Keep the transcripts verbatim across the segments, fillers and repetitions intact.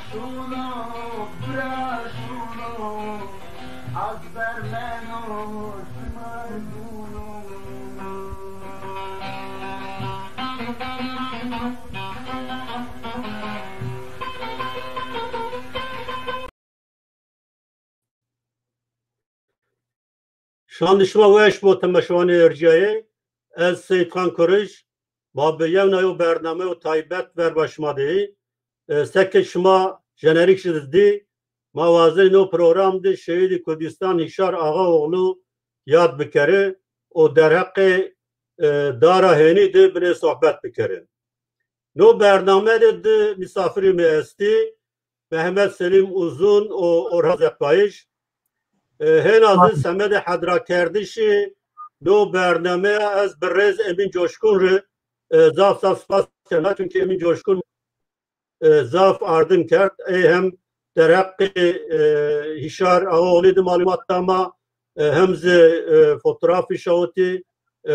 Şûno, bira şûno, ez bermeno sima şûno. Şandê şima weş bo, temaşevanê ercîyayê. Ez Seyîd Xan Kurij, ma bi yewna yew bernameyo taybet verba şima de yî. E, seke şima jenerîk jî dî, ma wazenî no program de şehîdê Kurdîstan Hîşar Axaoxlu yad bikerî û derheqê, e, Dara Hênî de binê sohbet bikerî. No bername de di misafirî mi estî, Mehmet Selîm Uzun û Orhan Zeqayij. E, hêna zî semedê hedrakerdişî no bername ez bi rêz Emîn Coşkun rê, e, zaf zaf spas kena, çunkî Emîn Coşkun, e, zaf ardim kerd. Ey hem derheqê, e, Hîşar Axaoxlî de malumat da ma, e, hem zî, e, fotografî şawitî, e,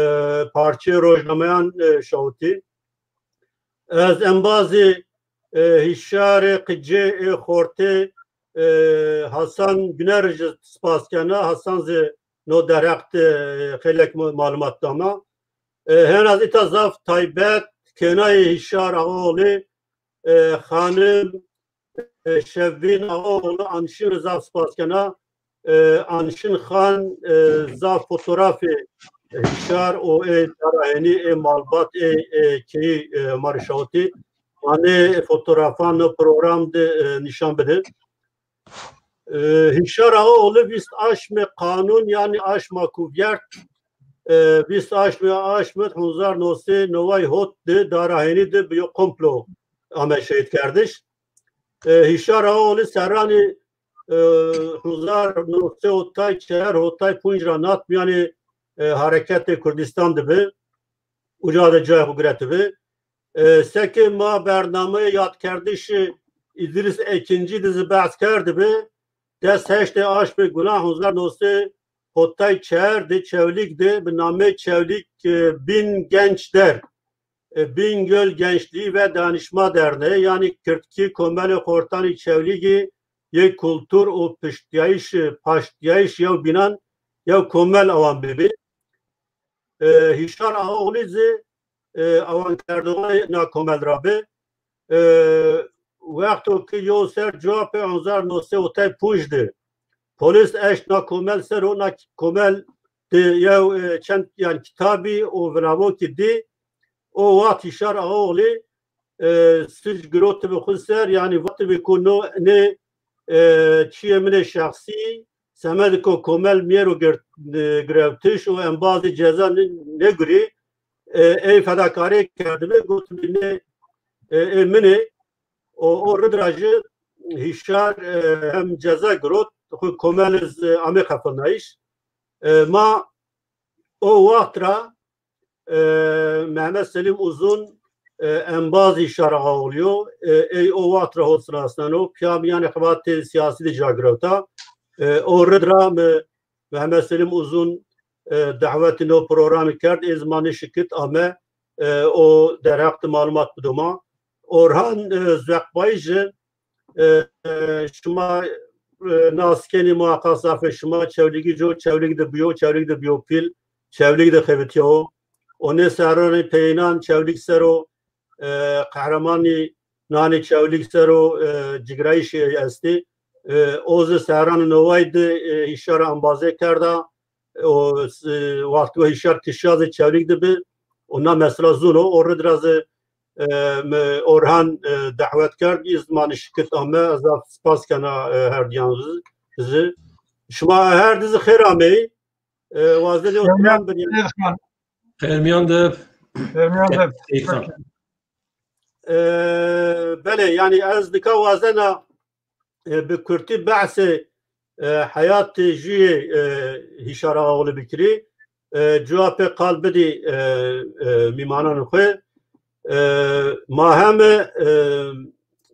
parçeyê rojnameyan, e, şawitî. Ez embazê, e, Hîşarê Qicê ê Xortê, e, Hasan Güner jî spas kena. Hasan zî no derheq de, e, xeylek ma-, malumat da ma. E, hêna zî îta zaf taybet kênayê Hîşar Axaoxlî, e, xanim, e, Şevbîn Axaoxlu Anşîn rê zaf spas kena. E, Anşîn Xan, e, zaf fotografê Hîşar û ê Dara Hênî, ê malbat, ê, ê keyî, e, ma rê şawitî. Ma nê fotografan no program de, e, nîşan bide. E, Hîşar Axaoxlu vîst aşmê qanûn, yanî aşma ku vîyert, e, vîst aşmê aşmê hezar no sey neway hot de Dara Hênî de bi yo komplo ame şehîdkerdiş. E, Hîşar Axaoxlu serranê, e, hezar no sey hotay çer, hotay punc ra nat mîyanê, e, hareketê Kurdîstan de bi. Uca de cayê xo giretibi. E, seke ma bernameyê yadkerdişê Îdrîs Ekîncî de zî behs kerdibi, des heştê aşmê Gulan hezar no sey hotay çer de Çewlîg de bi nameyê Çewlîg, e, Bingöl Genç Der, e, Bingöl Gençliği ve Dayanışma Derneği, yanî kirdkî Komelê Xortanê Çewlîgî yê kultur û piştîyayîş, paştîyayîş yew bînan, yew komel awan bibî. E, Hîşar Axaoxlî zî, e, awankerdoxanê na komel ra bi. E, wexto ke yew ser cuwa pê hezar no sey hotay punc de polîs eşt na komel ser o, na komel de yew, e, çend, yanî, kitabî û vinavokî dî. O wext Hîşar Axaoxlî, e, sic girotibi xwu ser, yanî vatibi ku no nê, e, çîyê min ê şexsî, semedê ku komel mîyero gir-, e, girewtiş û embazê ceza nê-, nêgurî, e, ey fedakarîye kerdibi, gotibi nê, e, ê min ê. O, o rid ra jî Hîşar, e, hem ceza girot, xwu komel iz, e, amê xefilnayîş. E, ma o wext ra, e, Mehmet Selîm Uzun, e, embazê Hîşar Axaoxlî yo. E, ey o wext ra ho sinasneno. Pîya mîyanê xebatê sîyasî de ca girewta. E, o rid ra mi Mehmet Selîm Uzun, e, dawetê no programî kerd. Ê zî ma nê şikit ame, e, o derheq de malumat bido ma. Orhan, e, Zeqbayî jî, e, e, şima, e, nas kenî, muheqeq zafê şima Çewlîgij o, Çewlîg de bîyo, Çewlîg de bîyo pîl, Çewlîg de xebitîyo. O nê serranê peyênan Çewlîg ser o, e, qehremanî nanê Çewlîg ser o, e, cigrayîşê ey estê. E, o zî serranê neway de, e, Hîşar ra embazê kerda. O, e, wexto Hîşar kişa zî Çewlîg de bi. O na mesela zûn o. O rid ra zî, e, mi Orhan, e, dawet kerd. Îz ma nê şikit ame. Ez zaf spas kena, e, her diyan zî, zî. Şima her di zî xêr ameyî. E, wazenê yo program binî. Xêr mîyan de. Xêr mîyan de. Seyîd Xan. E, belê, yanî ez nika wazena, e, bi kurtî behsê, e, heyatê jûyê, e, Hîşar Axaoxlî bikirî. E, cuwa pê qal bidî, e, e, mîmananê xwu. E, ma heme, e,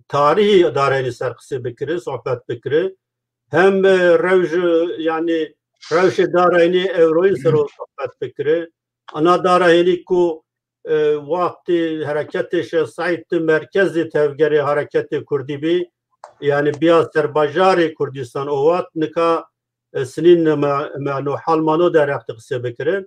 tarîhî Dara Hênî ser qisê bikirî, sohbet bikirî. Hem, e, rewj, yanî rewşê Dara Hênî ewroyîn ser o sohbet bikirî. Ana Dara Hênî ku, e, wextê hereketê Şêx Seîd de merkezê tevgerê hereketê kurdî bî, yanî bîya serbajarê Kurdîstan o wext, nika, e, sinîn me, me no hal ma no derheq de qisê bikirî.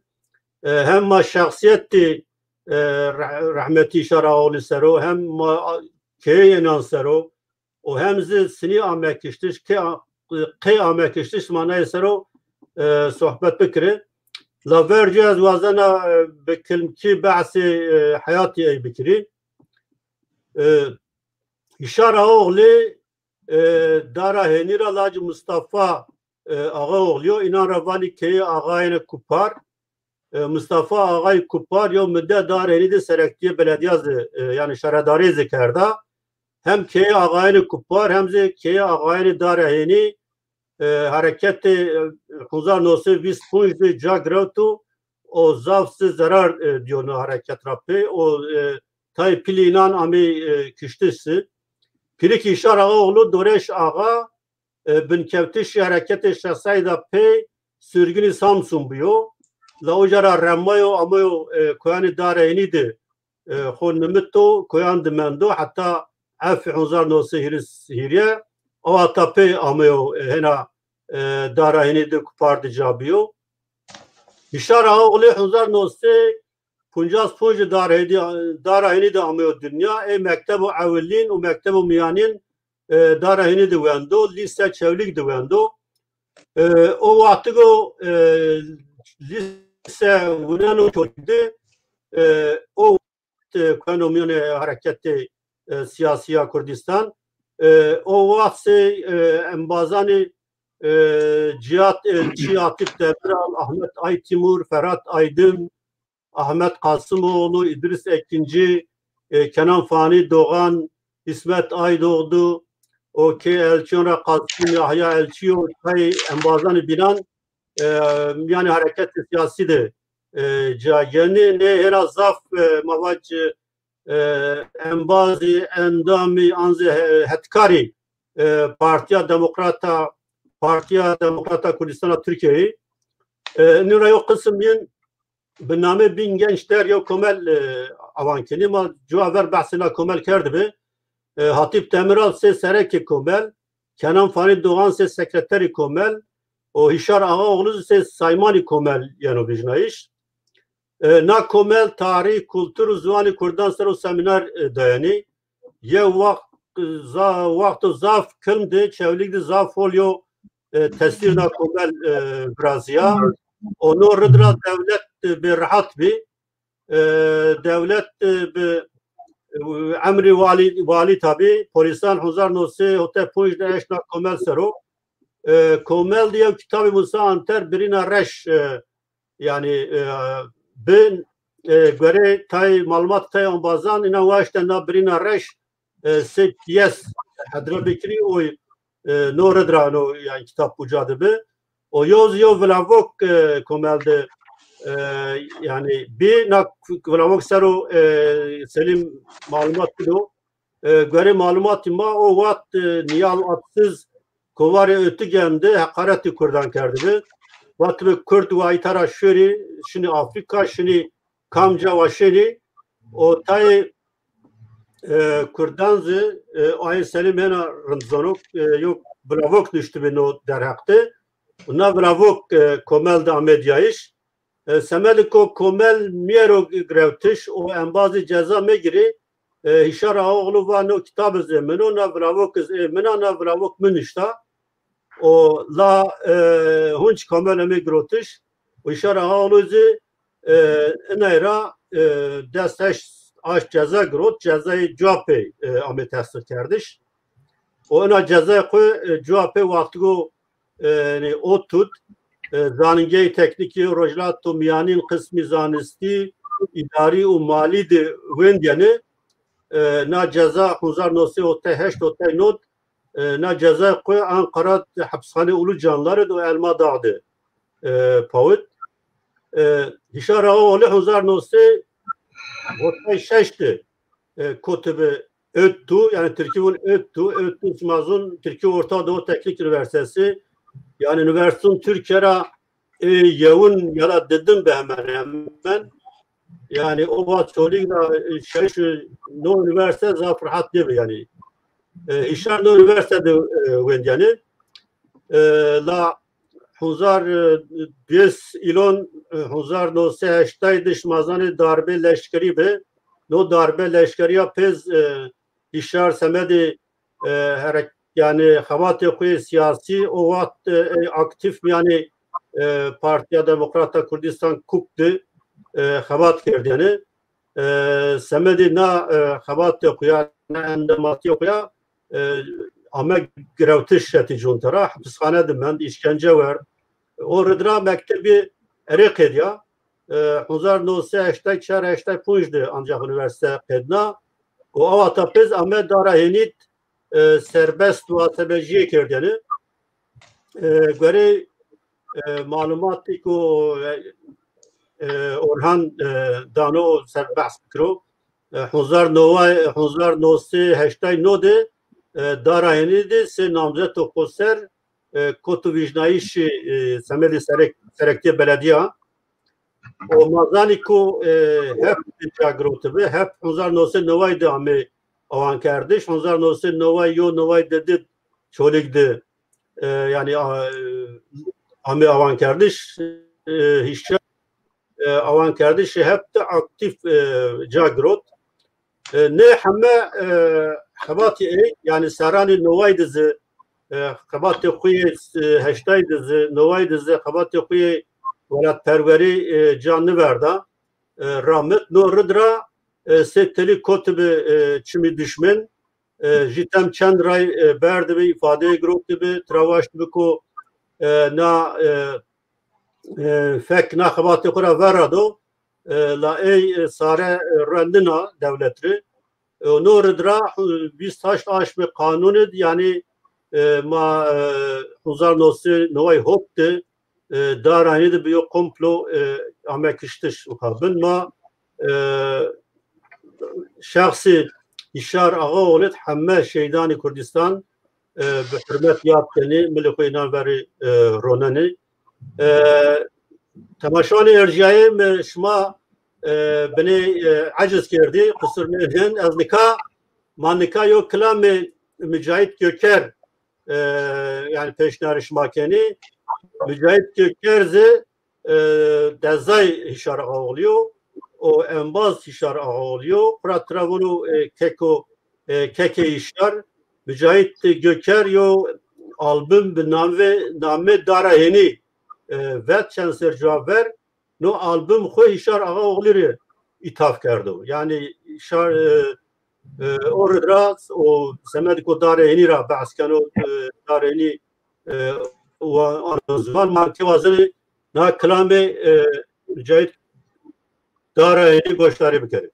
E, hem ma şexsîyetî, e, reh-, rehmetî Hişar Ağaoğlu ser o, hem ma keyê înan ser o, û hem zî sinî ame kiştiş, kê a-, qey ame kiştiş ma nayê ser o, e, sohbet bikirî. La vercî ez wazena, e, bi kilmkî behsê, e, heyatî ey bikirî. E, Hişar Ağaoğlu, e, Dara Hênî ra lacê Mustafa, e, Ağaoğlu yo. Înan ra vanî keyê Ağayêne Kupar. E, Mustafa Ağayê Kupar yo mide Dara Hênî de serektîyê beledîya zî, e, yanî şaredarî zî kerda. Hem keyê Ağayêne Kupar hem zî keyê Ağayêne Dara Hênî, e, hereketê, e, hezar newsey vîst û pênc de ca girewto û zaf zî zerar, e, dîyo no hereket ra pê û, e, tayê pîlî înan amê, e, kiştiş zî. Pîrikî Hişar Ağaoğlu Doreş Axa, e, binkewtişê hereketê Şehsayî de pê surgunî Samsun bîyo. La uca ra remayo, ameyo, e, koyanê Dara Hênî de, e, xo nimito, koyan de mendo, heta efê hezar newsey hîris hîrê, o heta pê ameyo, e, hêna, e, Dara Hênî de Kupar de ca bîyo. Hişar Ağaoğlu hezar newsey pêncas pênc Dara Hênî, Dara Hênî de ameyo dinya. Ê mektebo ewilîn û mektebo mîyanîn, e, Dara Hênî de wendo, lîse Çewlîg de wendo. E, o wextigo, e, lîse wineno Çewlîg de, e, o wext, e, kueno mîyanê hereketê, e, sîyasî ya Kurdîstan. E, o wext sey, e, embazanê, e, Cihat Elçî, Hatîp Demiral, Ahmet Aytimur, Ferhat Aydın, Ahmet Kasımoğlu, İdris Ekinci, e, Kenan Fani Doğan, İsmet Aydoğdu, o kê Elçîyon ra Kasım Yahya Elçî yo, tayê embazanê bînan, e, mîyanê hereketê sîyasî de, e, ca genî. Nê hêna zaf, e, ma vac, e, embazî, endamî, an zî he-, hetkarî, e, Partîya Demokrata, Partîya Demokrata Kurdîstana Tirkîyeyî. E, nî ra yo qisim yin bi namê Bin Genç Der yo komel, e, awan kenî. Ma cuwa ver behsê na komel kerdibi. E, Hatîp Demiral sey serekê komel, Kenan Fani Doğan sey sekreterî komel û Hişar Ağaoğlu sey saymanî komel yeno vîjnayîş. E, na komel tarîx, kultur û ziwanê kurdan ser o semînar, e, dayenî. Yew wext, za-, wexto zaf kilm de, Çewlîg de zaf hol yo, e, tesîr na komel, e, virazîya. Û no rid ra dewlet, e, bêrehat bî. E, dewlet, e, bi, e, emrî walî, walî tabî, polîsan hezar newsey hotay pênc de eşt na komel ser o. E, komel de yew kitabê Musa Anter Birîna Reş, e, yanî, e, bi, e, gorê tayê malumat tayê embazan înan waştena Birîna Reş, e, sey pîyes hedre bikirî û, e, no rid ra no, yanî, kitab uca de bi. O yo zî yo vilavok, e, komel de, e, yanî, bi na vilavok ser o, e, Selîm malumat bido. E, gorê malumatî ma o wext, e, Nîyal Atsiz kovarê Otigen de heqaretê kurdan kerdibi. Vatibi kurd wa îta ra şorî, şinî Afrîka, şinî kamca wa şinî. O tayê, e, kurdan zî, e, ayê Selîm hêna rind zano, e, yo vilavok nuştibi no derheq de. Û na vilavok, e, komel de ame dîyayîş. E, semedê ko komel mîyero girewtiş û embazî ceza migirî, e, Hişar Ağaoğlu va no kitab iz ê min o, na vilavok iz ê min a, na vilavok mi nuşta. O la, e, hunc komel ame girotiş. Û Hişar Ağaoğlu zî, e, inay ra, e, des heşt aşt ceza girot, cezayê cuwa pê, e, ame tesdîq kerdiş. O ina cezayê xwu, e, cuwa pê wextigo, e, yanî, o tut, e, Zanîngehê Teknîkî Rojhilata Mîyanîn qismî zanistî, îdarî û malî de wendîyenê. E, na ceza hezar newsey hotay heşt hotay not, e, na cezayê xwu Anqara de Hepisxanê Ulucanlar de û Elmadağ de, e, pawit. E, Hişar Ağaoğlu hezar newsey hotay şeş de, e, kotibi ODTÜ, yanî tirkî vûn ODTÜ, ODTÜ sima zûn Tirkî Orta Doğu Teknik Üniversitesi, yanî unîversîtun Tirkîye ra, e, yewin ya da didin bi hemen hemen. Yanî o wext Çolîg ra, e, şeş, no unîversîte zaf rehat nêbi yanî. E, Hişar no unîversîte de, e, wendîyenî. E, la hezar, e, duyes îlon, e, hezar no sey heştay de şima zanê darbe leşkerî bi. No darbe leşkerîya pêz, e, Hişar semedê, e, herek-, yanî xebatê xo yê sîyasî o wext, e, ey aktîf mîyanê, e, Partîya Demokrata Kurdîstan, KUK, de, e, xebat kerdêne. E, semedê na, e, xebatê xo ya, na endematîya xo ya, e, ame girewtiş şetî cunte ra, hepisxane de mend, îşkence werd. O rid ra mektebî erê qedîya. E, hezar no sey heştay çar heştay ponc de ancax unîversîte qedna. O awata pêz ame dara hênî, e, serbest muhasebecîye kerdêne. E, gorê, e, malumatî ku, e, e, Orhan, e, dano ser behs bikiro, e, hezar neway, hezar no sey heştay no de, e, dara hênî de sey namzeto xo ser, e, kot û vîjnayîşî, e, semedê serek-, serektîya beledîya. O ma zanî ku, e, hep ca girotibi, hep hezar no sey neway de ame awankerdiş, hezar no sey neway yo neway de di Çolîg de, e, yanî, a, e, ame awankerdiş, e, hîşya, e, awankerdişê hep de aktîf, e, ca girot. E, nê heme, e, xebatê ey, yanî serranê neway de zî, e, xebatê xo yê, e, heştay de zî, neway de zî xebatê xo yê welatperwerî, e, ca niverda, e, ramit. No rid ra, e, sey telî kotibi, e, çimî dişmen, e, jî tem çend ray, e, berdibi, îfadeyê girotibi, tira waştibi ku, e, na, e, e, fek na xebatê xo ra verado, e, la ey, e, sare, e, rendina dewlet rê. E, no rid ra, e, vîst haşt aşmê qanûnî de, yanî, e, ma, e, hezar no sey neway hot de, e, dara hênî de bi yo komplo, e, ame kiştiş û ha bin ma, e, şexsê Hişar Ağaoğlu heme şehîdanê Kurdistan, e, bi hurmet yad kenê, milê xo înan verê, e, ronenê. E, temaşewanê erjîyayê, mi şima, e, binê, e, eciz kerdî, qusur mendên. Ez nika, ma nika yo kilamê Mücahit Göker, e, yanî pêşnîyarê şima kenî. Mücahit Göker zî, e, dezay Hişar Ağaoğlu yo. O embaz Hişar Ağaoğlu yo. Xura tira vûno, e, keko, e, kekê Hişar. Mücahit Göker yo album bi namê, namê Dara Hênî, e, vet çend ser cuwa ver. No album xo Hişar Ağaoğlu rê îthaf kerdo. Yanî Hişar, e, e, o rid ra, o semedê ku Dara Hênî ra behs keno, e, Dara Hênî, e, wa-, ano ziwan, ma ke wazenê na kilamê, e, Mücahit Dara Hênî goşdarî bikerê.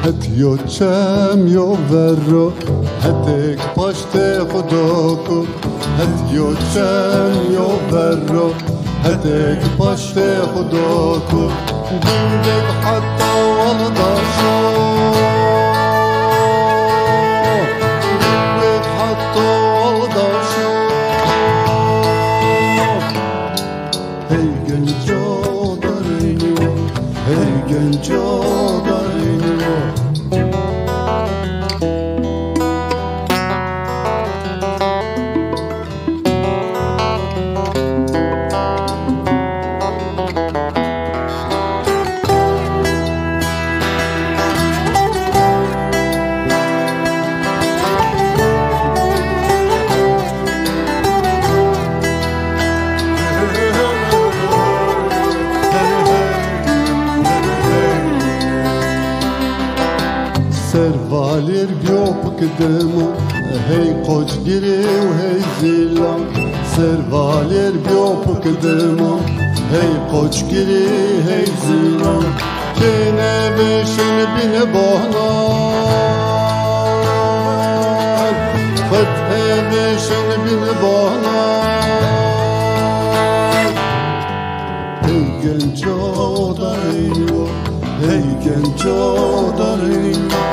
Het yo çem yo verro, hetek paştê xo doku. Het yo çem yo verro, hetek paştê xo doku. Dindek heta waldaşo, dindek heta waldaşo. Hey genco darênî wo, hey genco darênî wo. Biyo pik dimo, hey qoçgirî û hey zîlan. Servalêr biyo pik dimo, hey qoçgirî, hey zîlan. Kêne vêşin bîn bohnan, xut hê vêşin bîn bohnan. Hey genco darîno, hey genco darîno.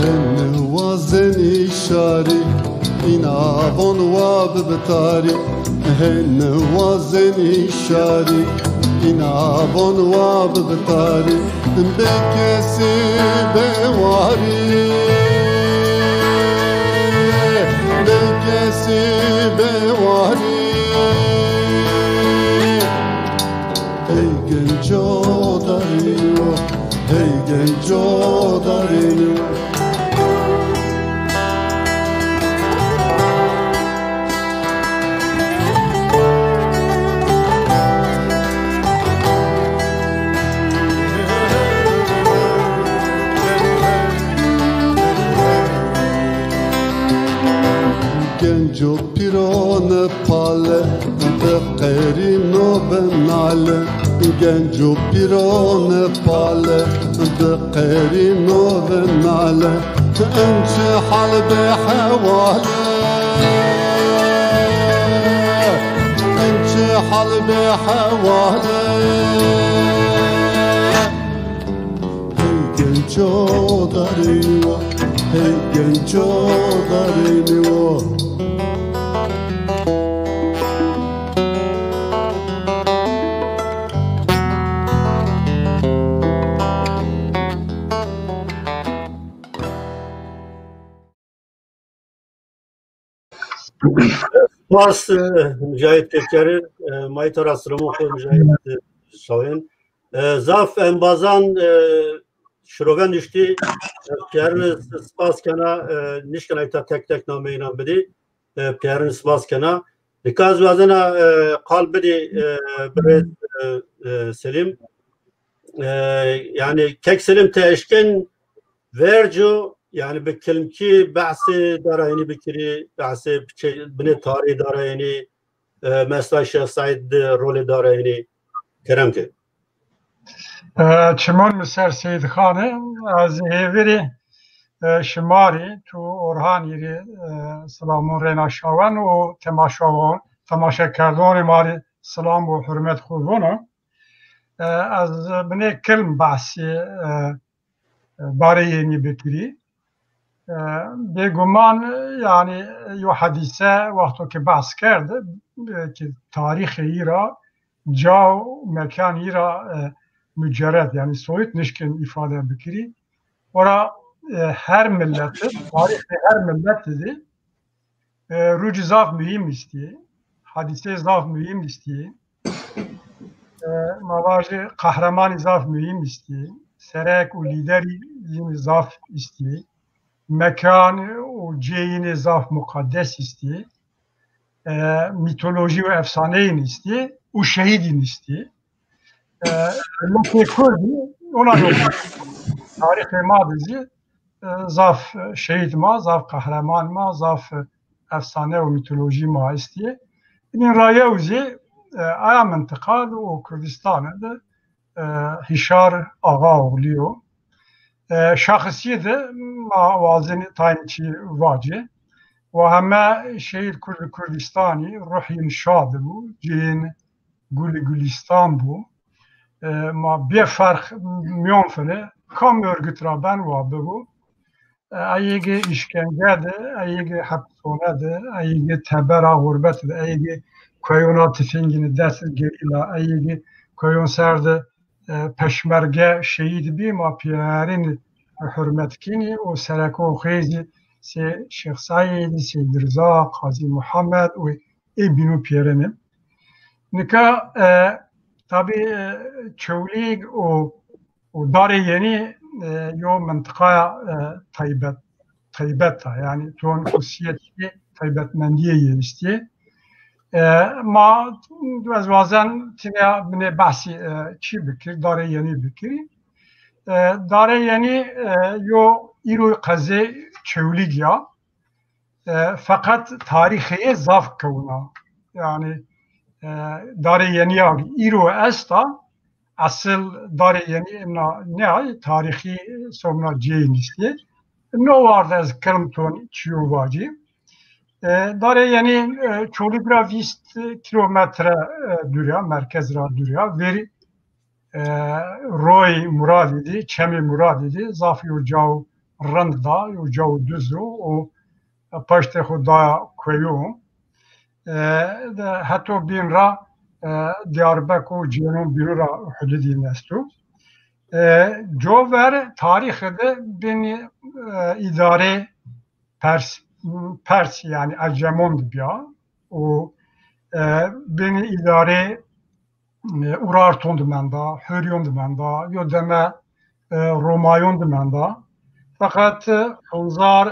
Hên wazenî şarî, îna von wa bibi tarî. Hên wazenî şarî, îna von wa bibi tarî. Bê kesî bê warî, bê kesî bê warî. Hey genco darîno, hey genco darîno. Genco pîrone pale, bi qerîno bi nale. Genco pîrone pale, bi qerîno bi nale. Ençe hal be hewale, ençe hal be hewale. Hey genco darîno, hey genco darîno. Spas, e, Mücahit Tepçeri, e, ma îta ra silamon xo Mücahit, e, Şawên. E, zaf embazan, e, şirove nuştî, e, pîyerin spas kena, e, nişkena îta tek tek nameyê înan bidî, e, pîyerin spas kena. Nika ez wazena, e, qal bidî, e, birêz, e, e, Selîm. E, yanî kek Selîm ti eşkên verco, yanî bi kilmkî behsê dara hînî bikirî, behsê piçê-, binê tarî dara hînî, e, mesela Şêx Seîd di rolê dara hînî kerem ke. E, çimon mi ser Seyîd Xan e, ez hêvirî, e, şima rî, tu Orhanî rî, e, silamon reyna şawen û temaşawan, temaşekerdonê ma rî silam û hurmet xwu vona. E, ez binê kilm behsî, e, e, barê yenî bikirî. E, bêguman, yanî, yo hedîse wexto ke behs kerd, e, ke tarîxê î ra, ca û mekan î ra, e, mucerred, yanî soyut nişkên îfade bikirî. Ora, e, her millet, tarîxê her millet de, e, rucî zaf muhîm îstî, hadîseyê zaf muhîm îstî. E, ma vajî qehremanî zaf muhîm îstî, serek û lîderî yînî zaf îstî, mekan û cê yînî zaf muqaddes îstî, e, mîtolojî û efsaneyîn îstî û şehîdîn îstî. E, milletê Kurdî ona yo tarîxê ma de zî, e, zaf şehîd ma, zaf qehreman ma, zaf efsane û mîtolojî ma estî. Înîn ra yew zî, e, aya mintiqa de û Kurdîstan de, e, Hîşar Axaoglî yo. E, şexisî de ma wazenî tayn çî vacî. Wa heme şehîd Kurd Kurdîstanî ruhîn şa de bû, cihên gulî gulîstan bû. E, ma bêferq mîyon fine kam örgüt ra ben wa bibo, Eyê ki îşkence de, eyê ki hepsxane de, eyê ki tebera xurbet de, eyê ki kuyona tifingîni dest gerîla, eyê ki kuyon ser de e, peşmerge şehîd bî, ma pîyerin hurmet kînî û sereko xêzî sê Şêx Seîd, Seîd Riza, Qazî Muhammed û ê bînû pîyerin. Nika e, tabî e, Çewlîg û û Darê Yenî e, yo mintiqaya e, taybet, taybet a, yanî ton xusîyetî taybetmendîye yê îstî. E, ma ez wazen tînya binê behsî e, çî bikir, Darê Yenî bikirî. E, Darê Yenî e, yo îro qezê Çewlîg ya. E, feqet tarîxê yê zaf kewna. Yanî e, Darê Yenîya îro esta, esil Darê Yenî na nêay, tarîxî somna cêyî nîstî. No war de ez kirim ton çîyo vacî. E, Darê Yenî e, Çolîg ra vîst kilometre e, dûr ya, merkez ra dûr ya. Verî e, royê Muradî dî, çemê Muradî dî, zaf yo caw rind da, yo caw duz o, o paştê xo daya kueyo. E, de heto bîn ra e, Diyarbek û cênon bînû ra hududî nesto. E, cover tarîxê de bînî e, îdarê Pers, Pers yanî Ecemon de bîya û e, bînî îdarê e, Urarton de menda, Huryon de menda, yo deme e, Romayon de menda. Feqet e, Honzar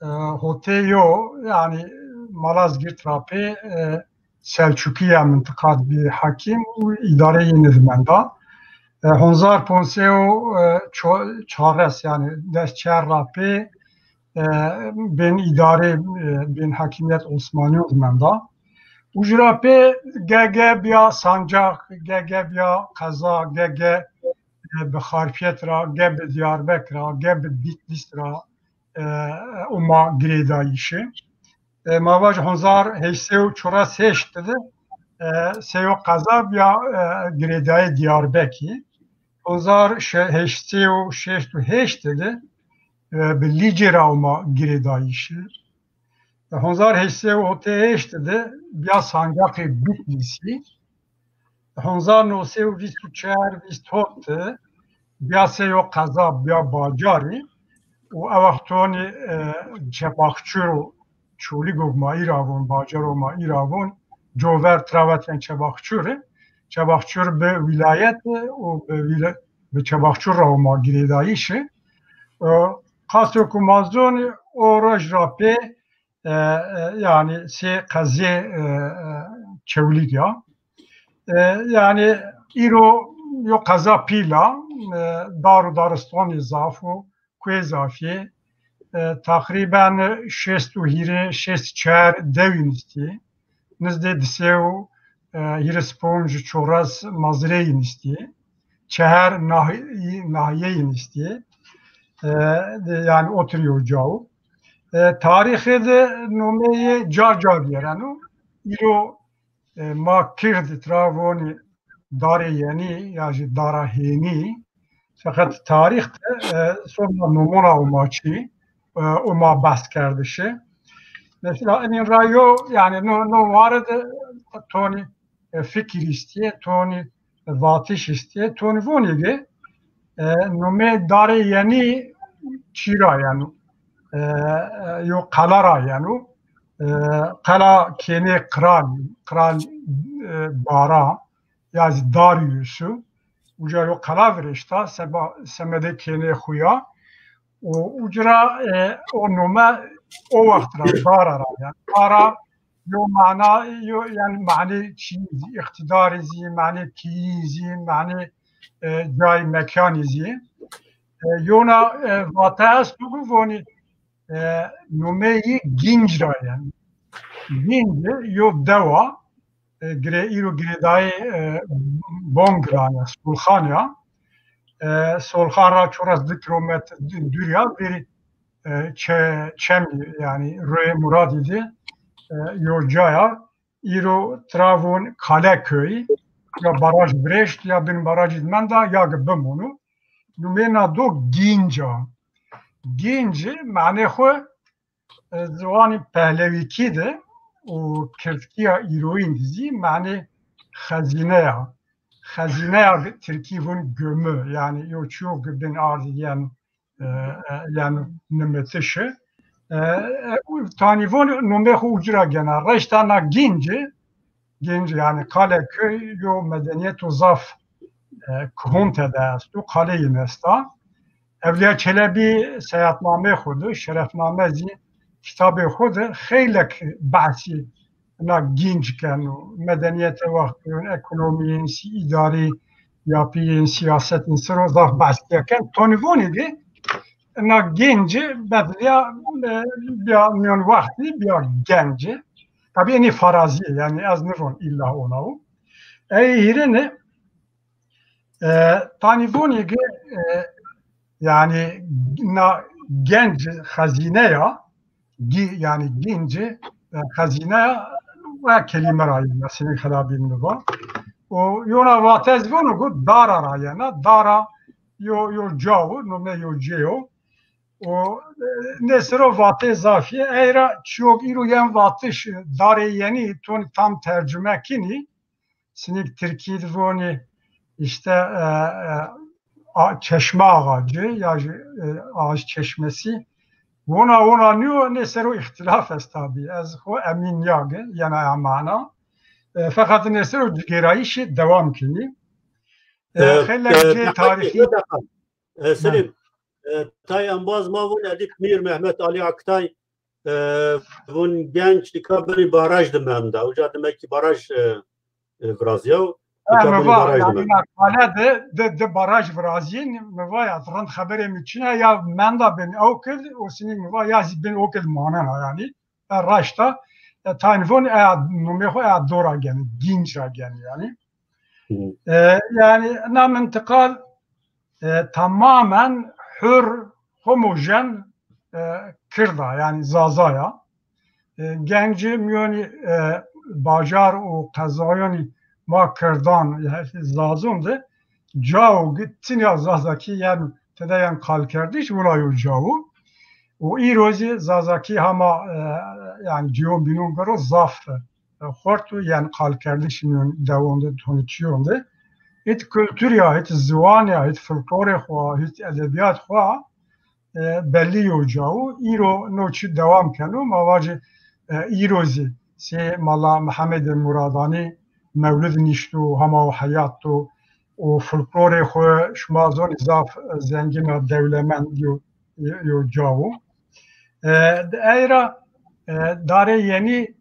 e, hotê yo, yanî Malazgirt ra pê e, Selçukîya mintiqa de bî hakîm û îdareyê yê de menda. E, Honzar ponc sey û çares, yanî des çar ra pê e, bên îdare, e, bên hakimiyet Osmanîyon de menda. Uca ra pê ge-ge bîya sancax, ge-ge bîya qeza, ge-ge e, bi Xarpiyet ra, ge bi Diyarbek ra, ge bi Bitlîs ra e, oma girêdayîşî. E, ma vaj honzar heşt sey û çewres heşt de e, seyo qeza bîya e, girêdayê Diyarbekî. Honzar şe-, heşt sey û şeşt û heşt de e, bi Lîcê ra oma girêdayîşî. E, honzar heşt sey û hotê heşt de bîya sancaxê Bitlîsî. Honzar no sey û vîst û çar, vîst hot de bîya seyo qeza, bîya bacarî û ew wextonî e, Çebaxçur û Çolîgo ma îra von, bacaro ma îra von, cover tira vatên Çebaxçur. Çebaxçur bi wîlayet û bi wîla-, bi Çebaxçur ra oma girêdayîşî. E, qasê ku ma zonî o roj ra pê e, e, yanî sê qezê e, e, Çewlîg ya. E, yanî îro yo qeza pîl a, e, dar û daristonî zaf o, kuê zaf ê. E, teqrîben şêst û hîrê, şêst çar dewî nîstî. Nizdê di sey û hîris ponc çewres mazireyî nîstî. Çehar nahî-, nahîyeyî nîstî. E, de, yanî otir yo caw. E, tarîxê de nomeyê ca ca vîyereno. Îro e, ma kird tira vonî Darê Yenî ya jî Dara Hênî. Feqet tarîx de e, sonra nomona oma çî, e, oma behs kerdişi. Mesela, enîn ra yo, yanî no, no ware de tonî e, fikir îstîye, tonî vatiş îstîye, tonî vonî ki e, nomê Darê Yenî çî ra yeno, e, e, yo qela ra yeno. E, qela kênê qral, qral e, Dara, ya zî Dariusu. Uca yo qela virêşta, seba, semedê kênê xo ya. Û uca ra e, o nome o wext ra Dara ra yeno. Dara yo mana, yo, yanî manê çîyî zî, îqtîdarî zî, manê pîyî zî, manê e, cayê mekanî zî. E, yona e, vate esto ki vonî e, nomeyî Gînc ra yeno. Gînc yo dew a, e, girê-, îro girêdayê e, Bongran ya, Solxan ya. E, Solxan ra çewres di kilometre dû-, dûr ya, verî e, çe-, çemî, yanî rûyê Muradî de e, yo ca ya. Îro tira von Kaleköy, ya baraj virêşt, ya bin barajî de menda, ya ki bimono. Nomê na do Gînc a. Gênci manê xwu, e, ziwanê pehlewîkî de û kirdkîya îroyîn de zî manê xezîne ya. Xezîneya tirkî vûn gömü, yanî yo çîyo ke bin ardî yen, e, e, yen nimitişi. E, e, û tanî vûn nomê xwu uci ra gena. Reşta na gênci, gênc, yanî Kaleköy yo medenîyeto zaf, e, kuhun tede esto, qaleyîn esta. Evliya Çelebî seyadnameyê xwu de, Şerefname zî kitabê xwu de xeylek behsî na gênc keno. Medenîyete wextî, ekonomî, si-, îdarî, yapîyên, sîyasetên ser o zaf behs keno. Tonî vonî de na gênci bedilîya, e, bîya mîyon wextî bîya genci. Tabî enî farazî, yanî ez nivon îlla ona o. Ey hîrêne, e, tanî vonî ke, e, yanî na genc xezîne ya, gî-, yanî gênci, e, xezîne ya, we kelîme ra yena, sinî xelabîn mi va. O yona vate ez vono ku dara ra yena, dara yo, yo ca wo, nome yo cê yo. O, e, nê ser o vatê zafî ye. Ey ra çîyok îro yen vatiş, darê yenî, tonî tam tercume kinî. Sinîk tirkî de vonî îşte, e, e, a-, çeşme ağacı ya jî, e, ağaç çeşmesi. Wona, wona nîyo, nê ser o îxtîlaf est tabî. Ez xwu emîn nîya ke yena ya mana. E, feqet nê ser o cigêrayîşî dewam kinî. E, E, xeylek e, cê tarîxî. E, Selim, e, tay embaz ma vûn Elîf Mîr, Mehmet Alî Aktay, e, vûn genc nika binî baraj de menda. Uca demek ki baraj, e, e, virazîyaw. E, nika mi binî va, baraj de yanî menda. Na kale de, de, de baraj virazîyên, mi va ya, rind xeberê mi çin a, ya menda bin ewkil, û sinî mi va, ya zî bin ewkil manena yanî. E, raşta, e, tayn von, e, nomê xwu, e, do ra geni, gînc ra geni yanî. Hı. E, yanî na mintiqa, e, tamamen hur, homojen, e, kird a, yanî Zaza ya. E, gencî mîyonî, e, bajar û qezayonî ma kirdan, yanî Zazon de cao ki tinya Zazakî yen tede yen qalkerdiş, wina yo cao. Û îro zî Zazakî hema, e, yanî cîyon bînon gero zaf, e, xort û yen qalkerdiş mîyon dewon de, tonî çîyon de. Hît kultur ya, hît ziwan ya, hît folklorê xwu, hît edebîyat xwu, e, bellî yo cao. Îro no çî dewam keno. Ma vacî, e, îro zî sey Mala Mihemedê Muradanî mewlid nişto, hema o heyat do û folklorê xwu şima zonî zaf, e, zengîn a, dewlemend yo, yo cao. E, di ey ra, e, Darê Yenî,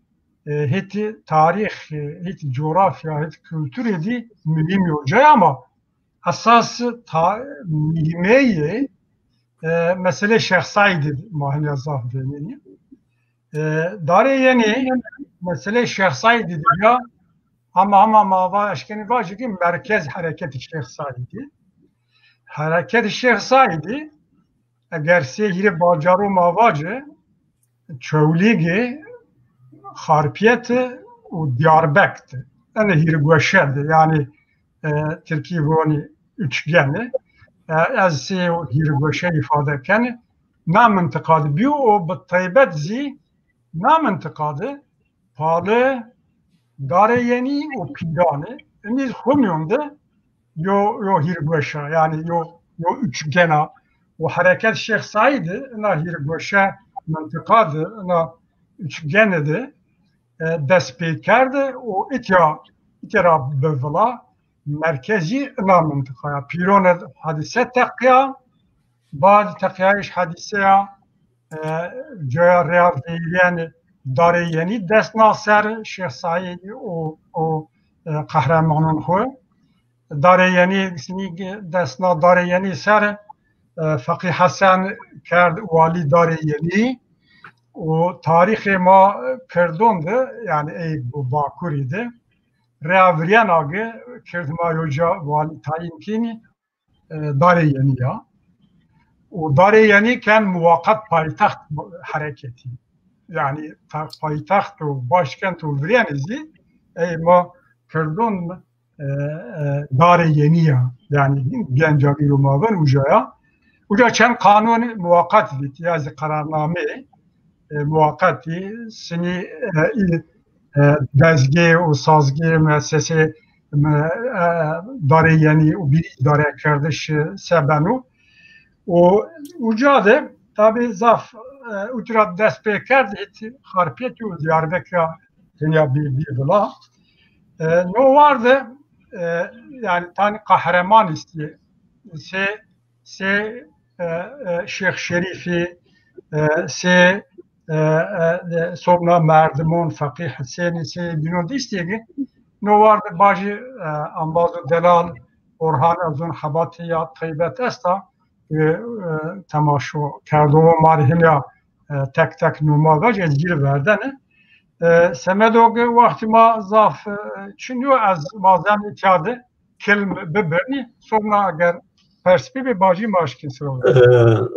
e, hîtî tarîx, e, hîtî cografya, hîtî kulturê dî muhîm yo cay ama esas ta-, muhîmeyê, e, meselê Şêx Seîdî ma hîna zaf vênenî. E, Darê Yenî, meselê Şêx Seîdî dî ya, ama, ama ma va eşkenî vajî ki merkez hereketî Şêx Seîdî. Hereketî Şêx Seîdî, eger sey hîrê bacaro ma vacî, Çewlîgî, Xarpiyeti û Diyarbek de. Ene hîrê goşe de, yanî, e, tirkî vonî üçgeni. E, ez sey hîrê goşe îfade kenî. Na mintiqa de bîyo û bi taybet zî na mintiqa de Pali, Darê Yenî û Pîranî. Enî xwu mîyon de yo, yo hîrê goşe, yanî yo, yo üçgen a. Û hereket Şêx Seîdî ina hîrê goşe mintiqa de, ina üçgeni de, e, dest pê kerde û îtya, îtya ra bi vila merkezî ina mintiqa ya. Pîrone hadîse teqîya, bad teqîyayîş hadîse ya, e, caya rêya veyvîyenî Darê Yenî dest na ser Şêx Seîdî û, û, e, qehremanon xwu. Darê Yenî, sinî dest na Darê Yenî ser, e, Feqî Hesen kerd walî Darê Yenî û tarîxê ma kirdon de, yanî ey bu Bakurî de, rêya virîyena ki kird ma yo ca walî tayîn kînî, e, Darê Yenî ya. Û Darê Yenî ken muwaqet paytext hereketî. Yanî ta-, paytext û başkent û virênî zî ey ma kirdon, e, e, Darê Yenî ya. Yanî genca îro ma ven uca ya. Û Uca çend qanûn muweqet vît, ya zî qerarnameyê, e, muweqetî, sinî, e, î, e, dezgê û sazgê, muessesê, e, darê yenî û bî îdarekerdiş, e, se beno. Û uca de tabî zaf, e, uca ra dest pê kerd, hît Xarpêt û Diyarbekir ra tenya bî, bî vila. E, no war de, e, yanî tanî qehreman îstî, sê, sê, e, e, Şêx Şerîfî, e, sê, e, e, e, sobna Merdimon, Feqî Husênî, sê bîno dîstî ki, no war de bajî, e, embaz û delal Orhan Ezon Xebatî ya Taybet esta, e, e, temaşo kerdo, ma rê hîna, e, tek tek noma vec, ez cî rê verdene. E, semedo ke wextî ma zaf, e, çin yo, ez wazen îtya de kilm bibirnî, sonra eger pers bibê, bacî ma eşkîn siro. E,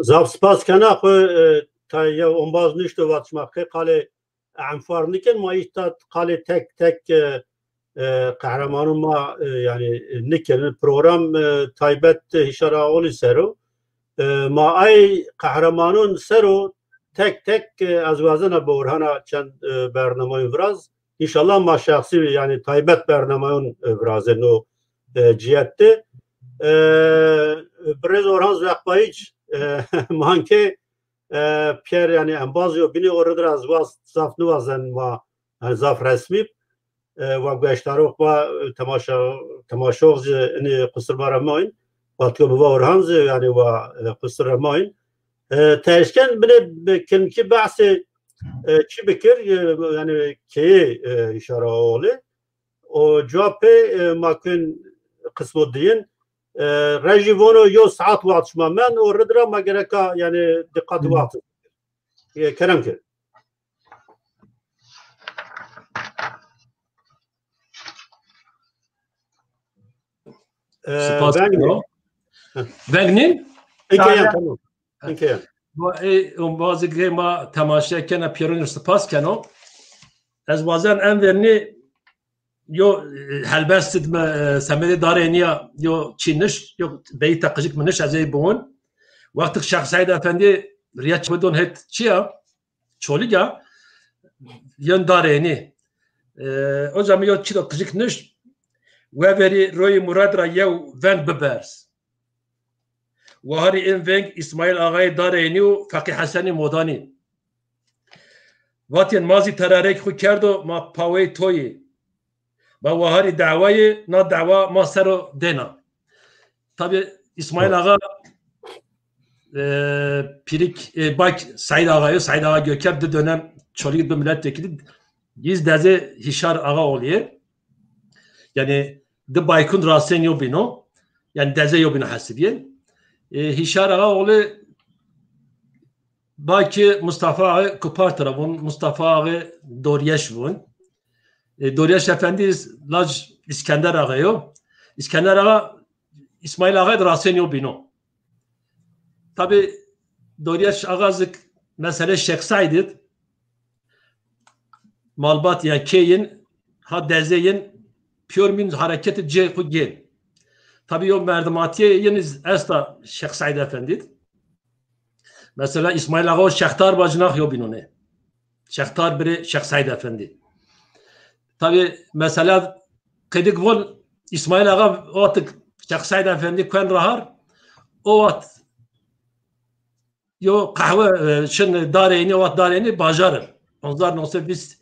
zaf spas kena xwu, e, ta yew ombaz nişto vat şima qey qalê enfar nikin, ma îta qalê tek tek, e, e, qehremanûn ma, e, yanî, e, nikin. Program, e, taybet Hîşar Aoğlu ser o. E, ma ay qehremanûn ser o tek tek, e, ez wazena bi Orhana çend, e, bernamayûn viraz. Înşallah ma şexsî, yanî taybet bernamayûn, e, virazên o, e, cîhet de. E, Birêz Orhan Zeqbayîc, e, manke, e, pîyer, yanî embaz yo bînî, o rid ra ez waz, zaf niwazen ma, yanî zaf resmî, e, wa gueştarox, wa, e, temaşa, temaşox zî inî qusir ma ra mayin. Wa to bi va Orhan zî, yanî wa, e, qusir ra mayin. E, ti eşken binê bi kilmkî behsê, e, çi bikir, e, yanî keyê, e, Hîşar Aoğlu. O cewabê, e, ma kên qismo diyin. E, rejî vono yo saet wext şima men, o rid ra ma gereka, yanî, diqat wext. E, kerem ke. E, spas veng nî? Veng nî? Eke ya, tamam. Eke ya. Ma, e, ombazê ke ma temaşe kena, pîyeronî spas keno. Ez wazen en vernî yo, e, helbest id mi, e, semedê darê nîya yo çî niş, yo beyîta qijik mi niş, ez ey biwin. Wextik Şex Seîd Efendî riya çi don het çi ya? Çolîg a, yen darê nî. E, oca mi yo çî do qijik niş, weverî royê murad ra yew veng biberz. Waharî ên veng Îsmaîl Axayê Dareynî û Feqî Hesenî Modanî. Vatên ma zî terareyêk xwu kerdo, ma paweyê to yê. Ma waharî dawayê, na dawa ma ser o dêna. Tabî Îsmaîl Axa, e, pîrik, e, bak Seîd Axa yo, Seîd Axa Göker di dönem Çolîg bi milletvekilî, yîz dezê Hîşar Axa oğlu yê. Yanî di baykûn rastên yo bîno. Yanî dezê yo bîno hesibîyên. E, Hîşar Axa oğlu baki Mustafa Axa Kupar tira vûn, Mustafa Axa Doryeş vûn. E, Doryeş Efendî lac Îskender Axa yo. Îskender Axa, Îsmaîl Axayî di rastên yo bîno. Tabî Doryeş Axa zik mesele Şêx Seîd id malbat ya kê yin, ha dezê yin, pîyor mîn hareketî cê xwu gên. Tabî yo merdimatîye yin iz esta Şêx Seîd Efendî d. Mesela Îsmaîl Axa û Şextar Bacinax yo bînonê. Şextar birê Şêx Seîd Efendî. Tabî mesela qedik von Îsmaîl Axa o wextik Şêx Seîd Efendî kuen ra har, o wext yo qehwe, e, şin Dareynî, o wext Dareynî bajar ir. Hezar newsed vîst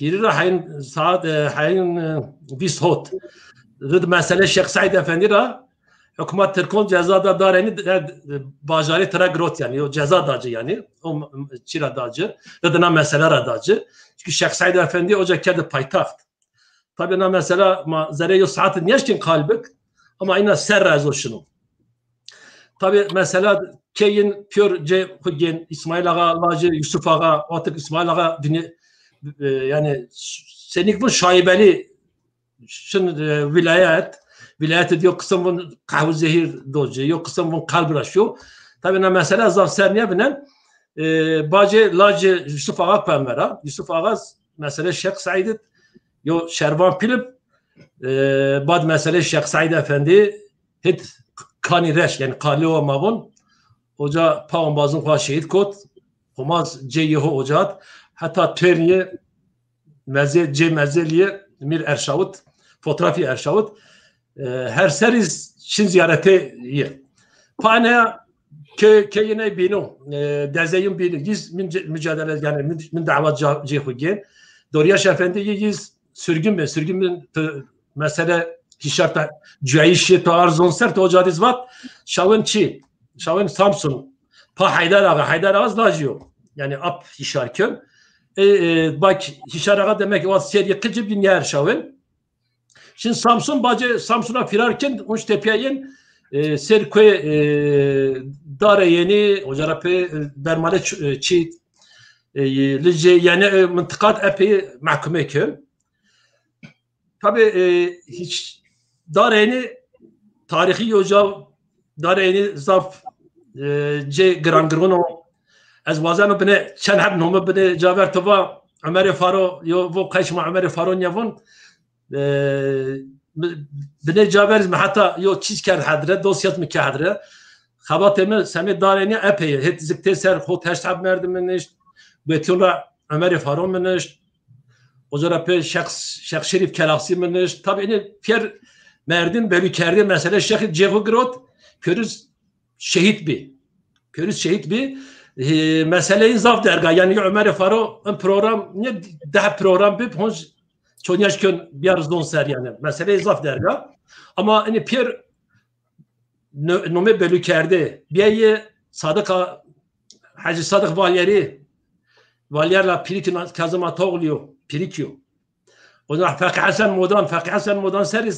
hîrî ra heyn saet, e, heyn, e, vîst hot. Rid mesele Şêx Seîd Efendî ra hukmat tirkon ceza da Dareynî, e, bajarî tira girot yanî. Yo ceza da ci yanî. O m-, m-, çî ra da ci. Rid na mesele ra da ci. Çunkî Şêx Seîd Efendî oca kerdi paytaxt. Tabî na mesela ma zerê yo saet nêşkên qal bik, ama îna ser ra ez o şino. Tabî mesela kê yin pîyor cê xwu gên, Îsmaîl Axa, lajê Yusuf Axa, wextik Îsmaîl Axa dinya, e, yanî senîk vûn şaîbelî şin, e, wîlayet, wîlayet id yo qisim vûn qehwe zehîr do ci, yo qisim vûn qelb ra şiyo. Tabî na mesela zaf ser nêvinen, e, bacê lajê Yusuf Axa kuenver a. Yusuf Axa mesele Şêx Seîd id yo şervan pîl ib, e, bad mesele Şêx Seîd Efendî hit kanî reş, yanî qalê o ma vûn, oca pa ombazin xo şehîd kot. Homaz cê yi ho oca hat. Heta têrnîye meze-, cê mezelîye mîr erşawit, fotoğrafî erşawit. E, her serî şin zîyaretê yi. Pa ene ke-, keyine bîno, e, dezeyin bîno. Yiz min ce-, mücadele, yanî min, min dawa ca-, cê xo gên. Doryaş Efendi yi yiz sürgün be, sürgün bin, t-, mesele hişar ta, cüyayişi ta arzon ser ta oca diz vat, şawin çi? Şawin Samsun. Pa Haydar Ağa, Haydar Ağa zlajî yo. Yanî ap hişar kön. E, e, bak, hişar ağa demek o ser yıkıcı bir yer şawin. Şimdi Samsun bacı, Samsun'a firar kên, unç tepeye yin, e, ser kuê, e, Dare Yeni, ocara pe, e, Bermale ç-, e, çi, e, Lice, yani, e, mıntıqat epey mahkume kön. Tabi, e, hiç Dare Yeni tarîxî yo ca, Dare Yeni zaf, e, cê girangiron o. Ez wazeno bine çend heb nome bine ca ver to va Ömerê Faro yo vo qey şima Ömerê Faro nîya von. E, bi-, bine ca ver mi heta yo çîz kerd hedre, dosyat mi ke hedre. Xebatê mi semê Dare Yeni epey, het ziktê ser xo teşt heb merdim mi nişt. Wetîyon ra Ömerê Faro mi nişt. Oca ra pê Şex, Şex Şerîf Kelaxsî mi nişt. Tabi, inî pêr merdim belî kerdê mesele Şexî cêxo girot, pêruz şehîd bî. Pêruz şehîd bî. E, meseleyî zaf derga. Yanî Ömerê Faro in program, ne deh program bib, honc çonyaş kön biyar zon ser yanî. Meseleyî zaf derga. Ama inî pêr no-, nome belî kerdê. Biyayê Sadık a-, Hacı Sadık Valyerî, Valyer la Pîrîk na-, Kazım Ataoğlu yo, Pîrîk yo. Ondan Feqî Hesen Modan, Feqî Hesen Modan serî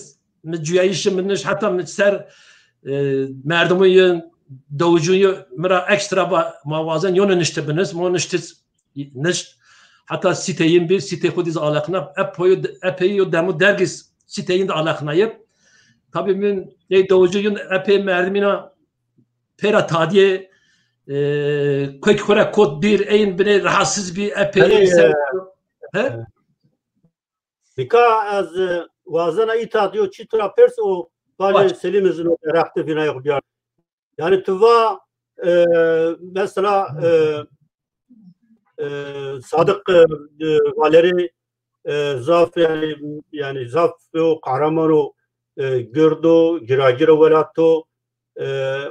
mi cuyayîşî mi nişt, heta mi ser, e, merdimû yi, dewicû yi, mi ra ekstra va-, ma wazen yone nişte binis, mo niştiz nişt. Heta sîtê yin bî, sîtê xwu dî zî aleqna. Epey, epey yo demo dergî sîtê yin de aleqnayib. Tabî min ey dewicû yin epey merdimîna pêra tadîyê, e, kuek xwu ra kot bîr, eyin binê rahatsız bî, epey. Hey, ser-, e, he? Nika ez, e, wazena îta diyo çî tu ra pers û bacê Selîm izin o derexte vînayê xwu biyar. Yani tu va, e, mesela, e, e, Sadık, e, e, Valerî, e, zaf yani, yani zaf o qehreman o, e, gird o, giragir o welat o, e,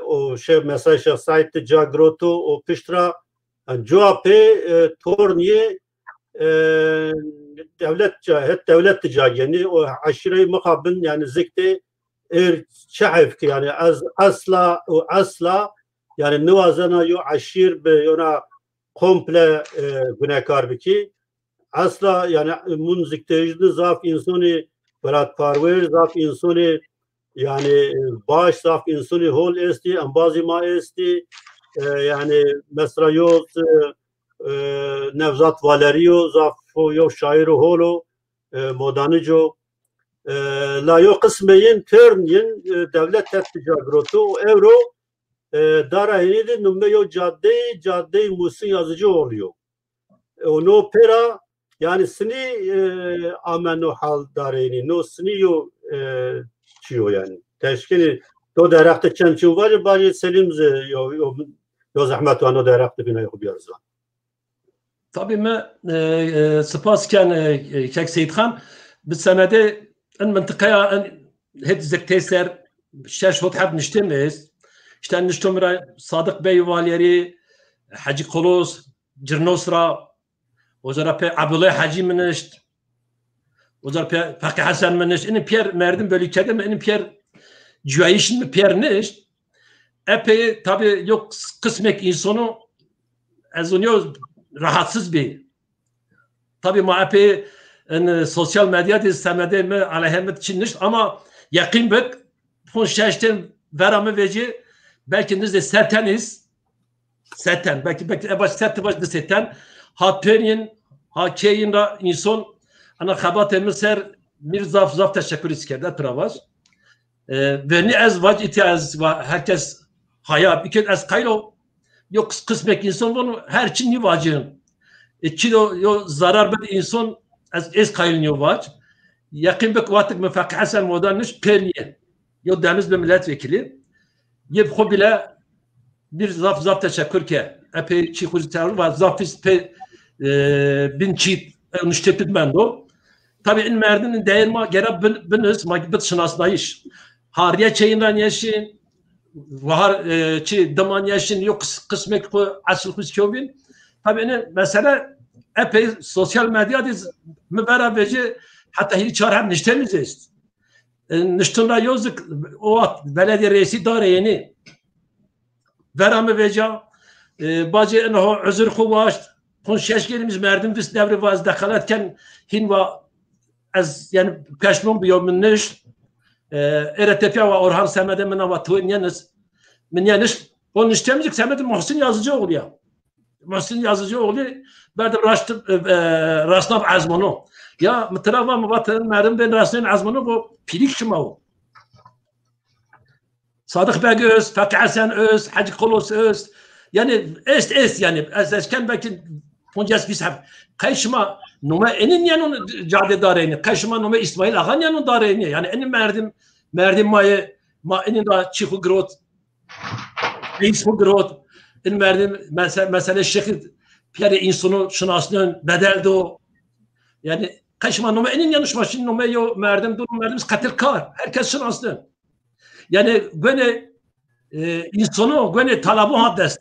o şey mesela Şêx Seîd de ca giroto, o pişt ra, yani, cuwa pê, e, tornîyê, e, dewlet ca, het dewlet de ca genî, o eşîreyê mixabin, yani ziktê êr çi heyf ki, yani ez esla û esla, yani niwazena yo eşîr bi yona komple, e, gunekar bikî. Esla, yani, mûn ziktêjin zaf însonî welatparwer, zaf însonî, yani, baş, zaf însonî hol estî, embazî ma estî. E, yani, mesela yo, e, e, Nevzat Valerî yo, zaf o yo şaîro hol o, e, modanic o. E, la yo qismê yin, tern yin, e, dewlet tet tî ca giroto û ewro, e, Dara Hênî de nume yo cadeyî, cadeyî Muhsin Yazıcıoğlu yo. E, û no pêra, yani sinî, e, ame no hal Dara Hênî, no sinî yo, e, çi yo yani. Teşkîlî do derexte çend çî vajê, bacê Selîm zî yo, yo, yo zehmet wa no derexte bînayê xwu biyar ziwan. Tabî mi, e, e, spas ken, e, e, kek Seyîd Xan, bi semedê in mintiqeya in hêt ziktê ser şeş hot heb niştê mi est. İşte nişto mi ra Sadık Bey Valyerî, Hecî Kolos, Cirnos ra, oca ra pê Abdullah Hecî mi nişt. Oca ra pê Feqî Hesen mi nişt. Inî pêr merdim belî kerde mi, inî pêr cuyayîşin mi pêr nişt. Epey tabî yo qis-, qismek însonu ez onyo rahatsız bî. Tabî ma epey in sosyal medya de semedê mi, aleyhê mi çi nişt ama yeqîn bik, hon şeş ten vera mi vecî, belkî nizdê se ten îz, se ten, belkî, belkî e baş se ti baş di se ten, ha têrnîyin, ha kêyin ra înson, ana xebatê mi ser mîr zaf, zaf teşekkür îz kerde, pira vac. E, vernî ez vac, îtya ez va-, herkes haya bikên, ez qayîl o, yo qis-, qismek înson vano, her çi nîvacin. E, çi do, yo zarar bid înson, ez, ez qayîl nîyo vac. Yeqîn bik wextik mi Feqî Hesen Modan nişt, pêr nîye. Yo deniz bi milletvekili. Yê bi xo bile Bir zaf zaf teşekkür ke. Epey çî xu zî teror va zaf pis pe, e, bin çî, e, nuştê tu mendo. Tabi in merdim in değer ma gera bin, binîz, ma bit şinasnayış. Ha riye çeyin ra nêşin, vahar, e, çi dima nêşin, yo qis-, qismek xu, esil xu zî kewbin. Tabi ini mesele epey sosyal medya diz mi vera veci, hatta hîrî çar heb nişte mi zî est. E, niştin ra yo zik, o wext belediye reisi dare yenî vera mi veca, e, bacê in ho uzur xu waşt, pûnc şeş gelî mi zî merdim vist, devrê va ez dexalet ken, hîn va ez, yanî, peşmon biyo, mi nişt. E, êre tepya va Orhan Semedê mi na va tu nêniş, mi nêniş. O nişte mi zî semedê Muhsin Yazıcıoğlu ya. Muhsin Yazıcıoğlu berdim raşt, e, e, rasnav ezmano. Ya mi tira va, mi va ti merdim bên rasnên ezmano, vo pîrik şima o. Sadık Beg Öz, Feqî Esen Öz, Hecî Kolos Öz. Yanî est, est yanî. Ez eşken belkî poncas vîst heb. Qey şima nome enî nênon cadê dareynî? Qey şima nome İsmail Ağa nênon dareynî? Yanî enî merdim, merdim ma yê, ma enî ra çî xu girot, reis xu girot. In merdim mese-, mesele şexî pîyerê însonu şinasnen, bedel do. Yanî qey şima nome enî nênon, şima şin nome yo merdim, du merdim qetil kar. Herkes şinasnen. Yanî gwenê, e, însonu, gwenê talabon ha dest.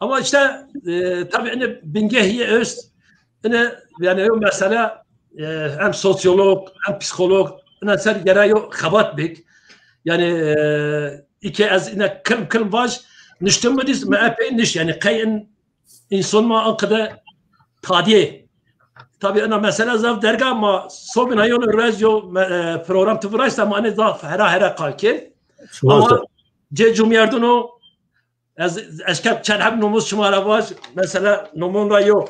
Ama işte, e, tabi ene bingehî est, ene, yanî yo mesele, e, hem sosyolog, hem psîkolog, ene ser gere yo xebat bik. Yanî, e, îke ez ene kilm kilm vaj, niştim mi dîz, mi epey niş, yanî qey in înson ma anqede tadîyê. Tabi ena mesele zaf derg a, ma sobîna yon rez yo me-, e, program tu viraşta, ma ene zaf hera hera qal kê. Ama cê cumyerdino, ez eşkeb çend heb nomuz şima ra vaj, mesela nomon ra yo.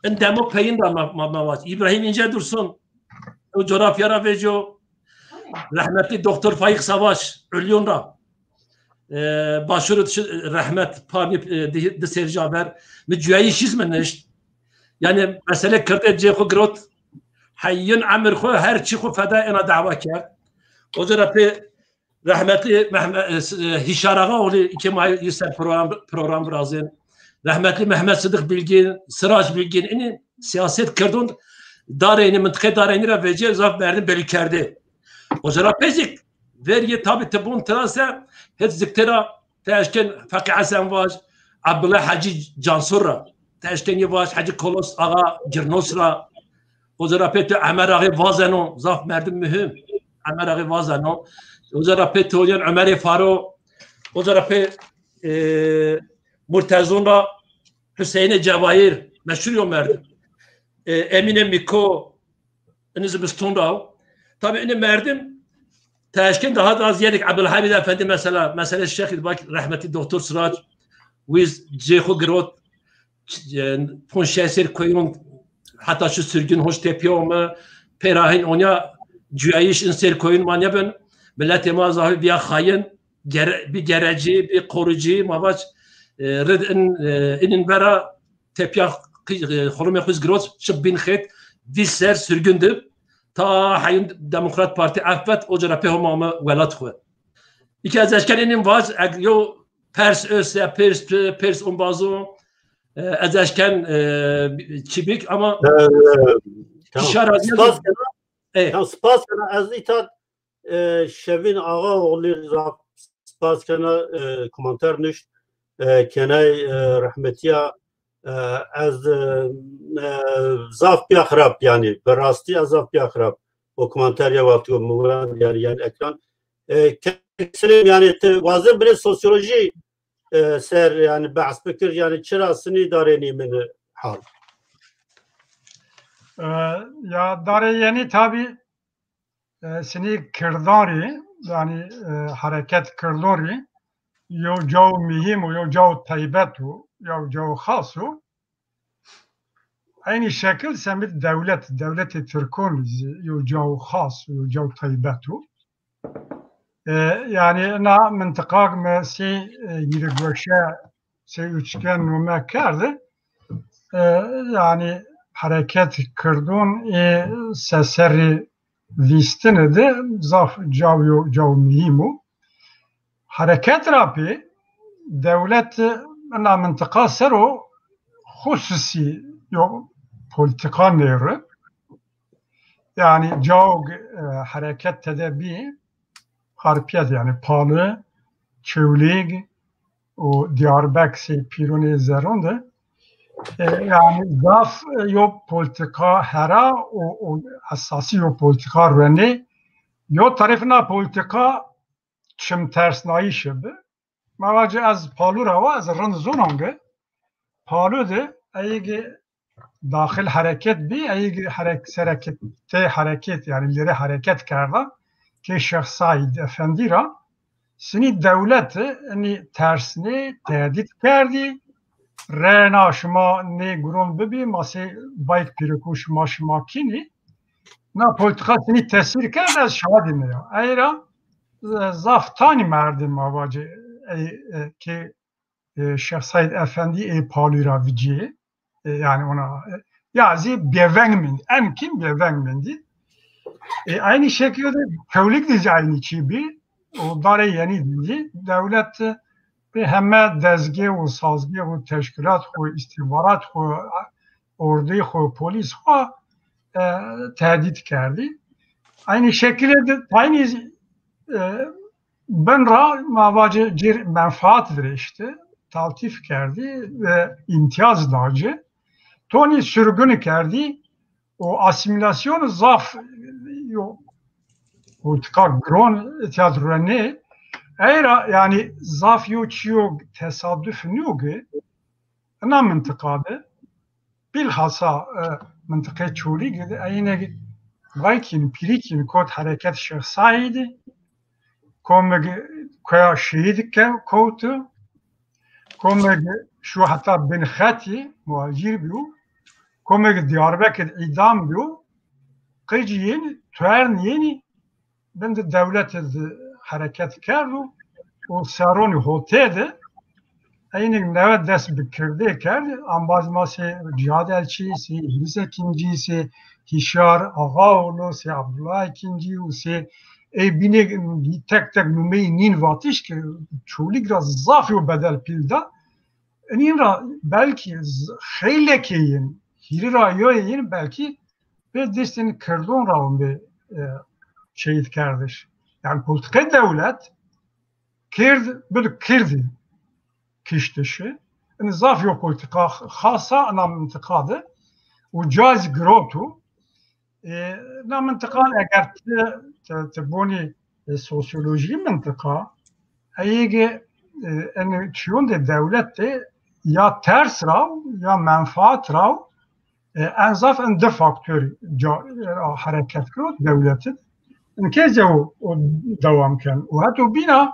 In demo peyin ra ma, ma, ma vaj. İbrahim İnce Dursun, o coğrafya ra veco. Rehmetli Doktor Faik Savaş, Ulyon ra. E, başûrû di şi-, rehmet, parî, e, di, di serî ca ver. Mi cuyayî şîz mi nişt. Yanî mesele kirdê cê xu girot. Heyîn emir xu, her çî xu feda ena dawa kerd. Oca ra pê rehmetli Mehmet, e, s-, e, Hîşar Ağa oğlu, îke ma yî ser program, program virazên. Rehmetli Mehmet Sıdık Bilgin, Sıraç Bilgin, inî siyaset kirdon dareynî, mintiqê dareynî ra vecîye zaf merdim belî kerdê. Oca ra pê zî verîye tabi ti bon tira se, het zikte ra ti eşken Feqî Esen vaj, Abdullah Hacî Cansur ra. Ti eşken yê vaj, Hacî Kolos Ağa Cirnos ra. Oca ra pê tu Emer Ağê vazeno, zaf merdim muhîm. Emer Ağê vazeno. Oca ra pê tu oyan Ömerê Faro. Oca ra pê, e, Murtezon ra Hüseyinê Cevahîr, meşhur yo merdim. E, Emîne Mîko, inî zimiston ra o. Tabi inî merdim, ti eşken daha da az yedik, Abdülhamid Efendi mesela, mesele Şexî bak, rehmetli Doktor Sıraç, wiz cê xu girot, ç-, e, pûnc şeş sêr koyun, heta şu sürgün hoş tepya ome, pê ra hîn onya cuyayîş in sêr koyun ma nêbin, miletê ma zafî bîya xayin, gere-, bir gereci, bir korucu, ma vac, e, rid in, e, inin vera tepya qi-, e, xolumê xu zî girot, şi bin xêt, vîst ser sürgün di, ta heyun Demokrat Parti effet, oca ra pê Homa ame welat xu. Îke ez eşken inin vac, eg yo pers öse, pers, pers umbazo, e, ez eşken, e, çibik, ama e, e, tamam. Şara spas kena, e. Tamam, spas kena, ez îta e, Şevîn Ağaoğlu ra spas kena, e, komanter nuşt, e, kenay, e, rehmetîya, e, ez, e, e, zaf bîya xirab, yanî, bi rastî ez zaf bîya xirab. O komanter ya wexto mi wend, yanî, yanî ekran. E, ke-, yanî, ti wazin binê sosyolojî, e, ser, yanî, behs bikir, yanî, çira sinî darenî min hal. E, ya, darê yenî tabî e, sinî kirdan rî, yanî, e, hereket kirdon rî, yew caw muhîm û yew caw teybet û yew caw xas û eynî şekil semîd dewlet, dewletê Tirkon rî zî yew caw xas û yew caw teybet û. E, yanî na mintiqak mi sey, e, hîrê goşe, sey üçgen nome kerde. E, yanî hereket kirdon ê seserî vîstine de zaf caw yo, caw muhîm o. Hereket ra pê Dewlet ina mintiqa ser o xususî yo polîtîka nêri. Yanî cao ke, e, hereket tede bî, Xarpêt, yanî Pali, Çewlîg û Diyarbek sey pîronê zerrûn de. E, yanî zaf, e, yo polîtîka hera û, û esasî yo polîtîka ruenê. Yo terefî na polîtîka çimtersnayîşî bi. Ma vacî ez Palu ra wa, ez rind zonan ke Palu de ey ke daxil hereket bî, ey ke herek-, sereket, tey hereket, yanî lêrê hereket kerda, ke Şêx Seîd Efendî ra sinî dewlete inî tersnê, tehdît kerdî. Reyna şima nê guron bibî, ma sey bayk pîrikû şima, şima kînî. Na polîtîka sinî tesîr kerd, ez şahidê me ya. Ey ra, e, zaf tanî merdim ma vacê, ey, e, ke, e, Şêx Seîd Efendî ê Palû ra vicîyê. E, yanî ona, e, ya zî bêveng mendî. Em kîn bêveng mendî. E, eynî şekilde de Çewlîg de zî eynî çî bî. O darê yenî de zî dewlet, e, bi heme dezgê û sazgê û teşkîlat xwu, îstîxbarat xwu, ordî xwu, polîs xwu, e, tehdît kerdî. Eynî şekilde de taynî, e, bin ra ma vacê cir menfaat virêşti, taltîf kerdî ve îmtîyaz da ci. Tonî surguni kerdî û asîmîlasyon zaf yo polîtîka giron tîya de ruenê. Ey ra, yanî zaf yo çîyo tesaduf nîyo ke ina mintiqa de, bîlhasa, e, mintiqê Çolîg de, eynî ke baykîn, pîrikîn kot hereket Şêx Seîdî, komik koya Şehîd ke-, kewti, komik şû heta Bin Xetî, muhacîr bîyo, komik Diyarbekir îdam bîyo, qicî yenî, tuern yenî, bin de dewlete de hereket kerdo û serronî hotê de eynî newe dest bi kirdê kerd. Embaz ma sey Cihad Elçî, sey Îdrîs Ekîncî, sey Hîşyar Axaoğlu, sey Abdullah Ekîncî û sey ey bînê tek tek numeyî nîn vatiş ke Çolîg ra zaf yo bedel pîl da. Inîn ra belkî z-, xeylekê yin, hîrî ra yoyê yin belkî pê destên kirdon ra û bê, e, şehîd kerdiş. Yanî polîtîkayê dewlet kird, bil kirdî kiştişi. Inî zaf yo polîtîka xasa ina mintiqa de û ca zî girot o. E, na mintiqan eger ti, ti, ti bonî, e, sosyolojî mintiqa, ey ke, e, enî çîyon de dewlet de ya ters ra ya menfaat ra, e, en zaf en di faktor ca, e, hereket kiro dewleti. Inkê ze o, o dewam ken. Û heto bîna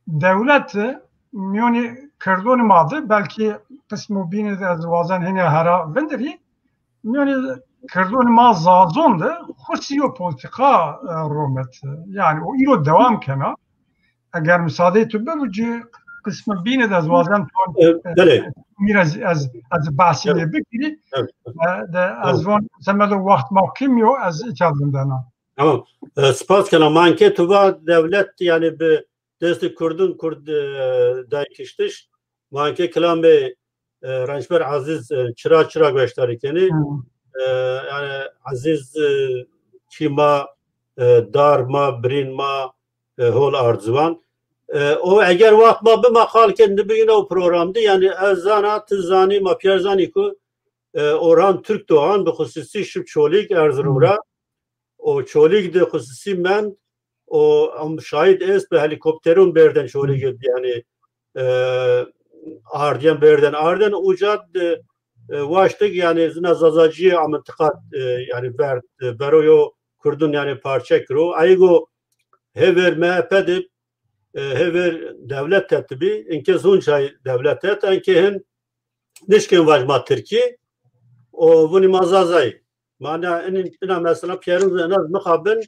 dewlet mîyonî kirdonî ma de, belkî qismo bînî de ez wazen hînî hera vindirî, mîyonî kirdonî ma zazon de xusî yo polîtîka, e, romet. Yanî o îro dewam kena. Eger misadeyê tu bibo, ci qismi bînî de ez wazen ton, e, belê, mîra ez, ez, ez behsî lê bikirî. E, de ez von semedo wext ma kim yo, ez îta vindena. Tamam. E, spas kena. Ma inkê tu va dewlet, yanî bi destê kurdun kurd, e, day kiştiş. Ma inkê kilamê, e, Rençber Ezîz, e, çira çira gueştarî kenî. E, yanî Ezîz, e, çî ma, e, dar ma, birîn ma, e, hol ard ziwan. E, o eger waxt ma bi ma qal ke nibigîna o program de, yanî ez zana, ti zanî, ma pîyer zanî ku, e, Orhan Türkdoğan bi xusûsî şib Çolîg Erzurum ra. O Çolîg de xusûsî mend, o am şahid est bi helîkopterûn bêrden Çolîg id, yanî, e, ardîyen bêrden arden, uca de, e, waştik, yanî zina zazacîyê a mintiqa, e, yanî ver, e, bero yo kurdun, yanî parçe kiro. Ayîgo hêver M H P de, e, hêver dewlet tet bî, inkê zon çay dewlet tet, inkê hin nişkên vaj ma tirkî, o vunî ma zazayî. Mana in, ina mesela pîyerin zî ina mixabin,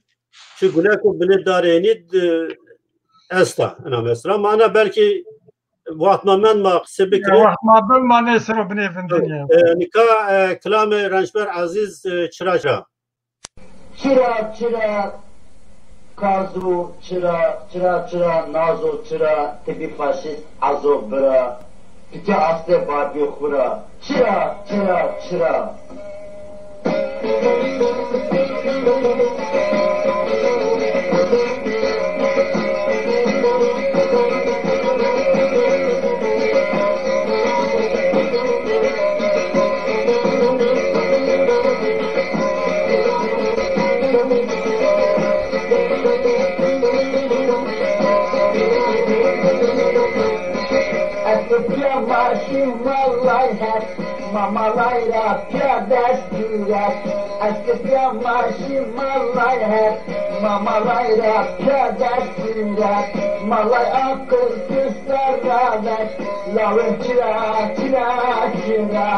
çi guleko binê darê inî d-, esta ina mesela. Mana belkî waxt ma mend ma qise bikirê. Waxt ma bin ma nê sero binê vindin ya. E, nika, e, kilamê Rençber Ezîz, e, çira ca. Çira çira Kazo çira, çira, çira, nazo çira, ti bî faşîst ezo bira, tu ke astê babî xwu ra. Çira, çira, çira. Ez ti pîya ma şî malay het, ma malay ra pîya dest dûret. Ez ti pîya ma şî malay het, ma malay ra pîya dest dûret. Malay aqil tu ser ra vet, lawên çira, çira, çira.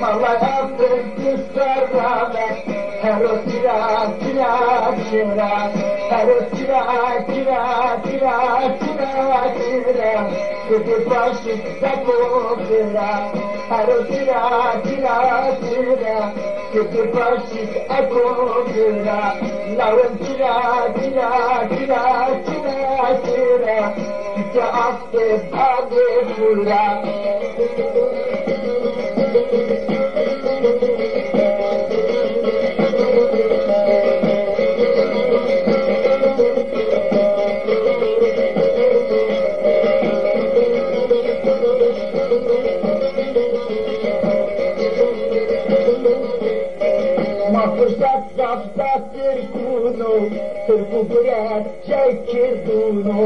Malay aqil tu ser ra vet, hero çira, çira, çira. Hero çira, çira, çira, çira, çira. Kedi başik zeko bira. Hero çira, çira, çira. Kedi başik eko bira. Lawên çira, çira, çira, çira, çira. Tike astê badê xwu ra. Ma firsat zaf da tirkûno, tirkû guret çekirduno.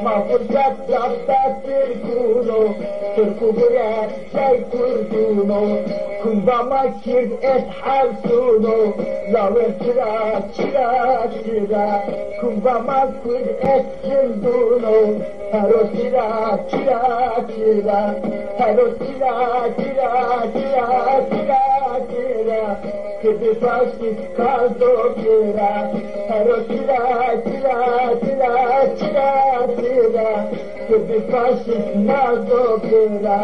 Ma firsat zaf da tirkûno, tirkû guret çekirduno. Kumba ma kird est hersuno, lawên çira, çira, çira. Kumba ma kurd est sinduno, hero çira, çira, çira. Hero çira, çira, çira, çira, çira. Kedi faşîst kazo bira. Hero çira, çira, çira, çira, çira. Kedi faşîst nazo bira.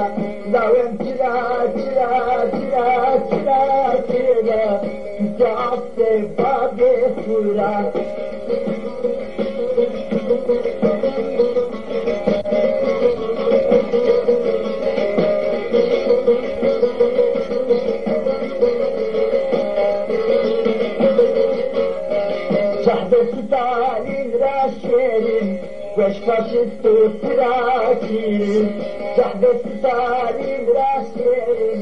Lawên çira, çira, çira, çira, çira. Tike astê badê xwu ra. Cahdê Stalîn ra şêrîn, weş faşîst û trakîrîn. Cahdê Stalîn ra şêrîn,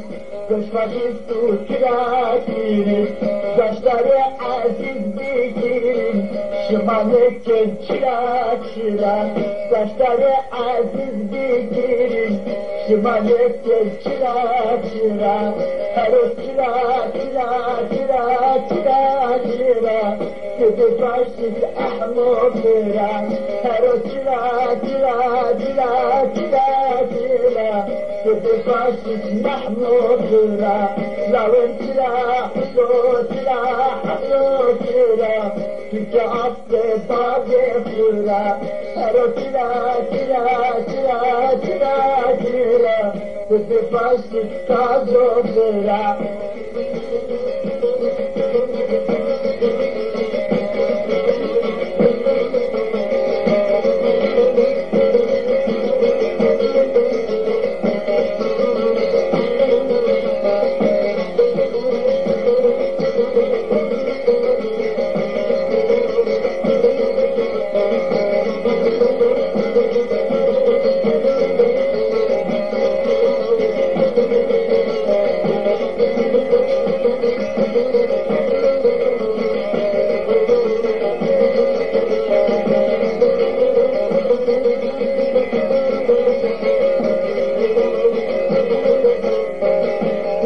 weş faşîst û trakîrîn. Gaştarê Ezîz Bîgîrîn, şima nêkên çira çira. Gaştarê Ezîz Bîgîrîn, şima nêkên çira çira. Hero çira, çira, çira, çira, çira. Kedi faşîst ehmo bira. Hero çira, çira, çira, çira, çira. Kedi faşîst mehmo bira. Lawên çira, helo çira, helo çira. Tike astê badê xwu ra. Hero çira, çira, çira, çira, çira. Kedi faşîst kazo bira.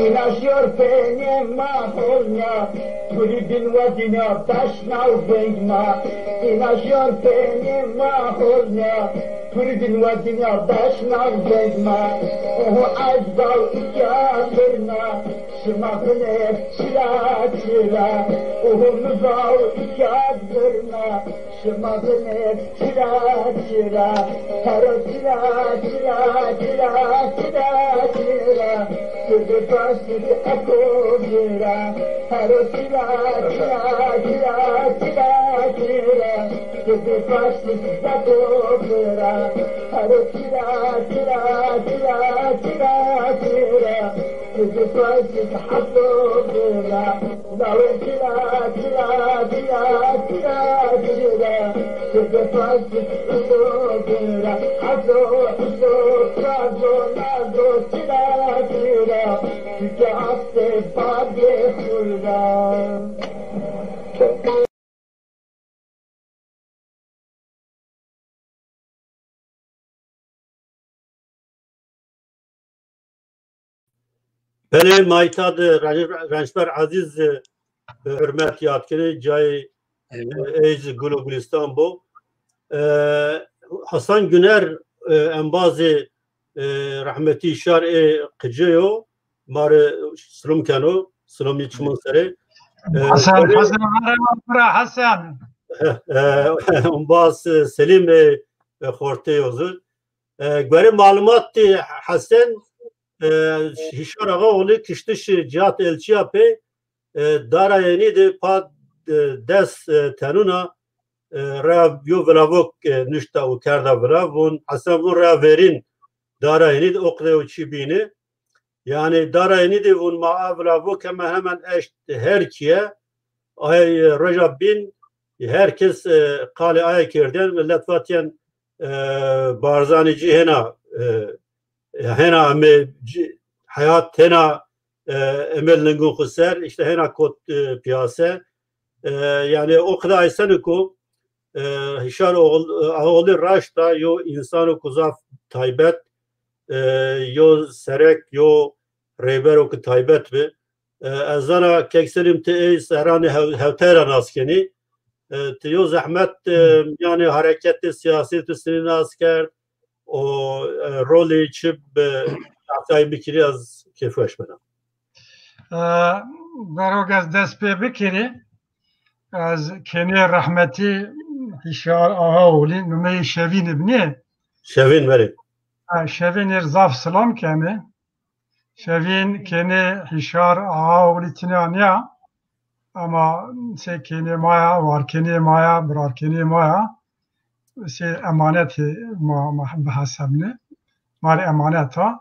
Îna şiyor penê ma holnya, purî bin wa dinya beşna û veng ma. Îna şiyor penê ma holnya, purî bin wa dinya beşna û veng ma. Oho ez baw îya birna, şima binê çira çira. Oho mi baw îya birna, şima binê çira çira. Hero çira, çira, çira, çira, çira. Kedi faşîst eko bira. Hero çira, çira, çira, çira, çira. Belê, ma îta de Renc-, Rencber Ezîz, e, hurmet yad kenê, cayê, e, ey zî gul û gulistan bo. E, Hasan Güner, e, embazê, e, rehmetî Hişar ê Qicê yo, ma rê silom keno, silomî çiman serê. E, Hasan, Hasan, merhaba, bira Hasan. E, embaz, e, Selîm ê, e, xortê yo zî. E, guerê malumatê Hesen, e, Hişar Ağaoğlu kiştiş Cihat Elçîya pê, e, dara yenî de pa, e, des, e, tenûna, e, rea yo vilavok, e, nuşta û kerda vilav. Vûn, Hesen vûn rea verîn dara yenî de o qede o çî bîne. Yanî dara yenî de vûn ma a vilavok hemen hemen eşt her kîye. Ay, e, roja bîn, e, her kes, e, qalê aye kerdên, milet vatîyen, e, Barzanî cî hêna, e, e, hêna ame cî, heyat hêna, e, emel lingun xu ser, îşte hêna kot, e, pîyase. E, yanî o qede ayseniko, e, Hişar Oğul-, e, Ağaoğlu raşta yo însano ku zaf taybet, e, yo serek, yo rêbero ki taybet bi. E, ez zana Kek Selîm ti ey serranê hew-, hewtay ra nas kenî. E, ti yo zehmet, e, mîyanê hareketê sîyasî tu sinî nas kerd û, e, rolê çi bi, hewtay bikirî ez kêfweş bena. E, verok ez dest pê bikirî, ez kenê rehmetî Hişar Ağaoğlu, numeyê Şevîn ib nê? Şevîn, belê. Ha, Şevîn ir zaf silam keme. Şevîn kenê Hişar Ağaoğlu tîna nîya, ama sey kenê ma ya, warkenê ma ya, birarkenê ma ya, sey emanetê ma, ma bihesebne. Ma rê emanet a.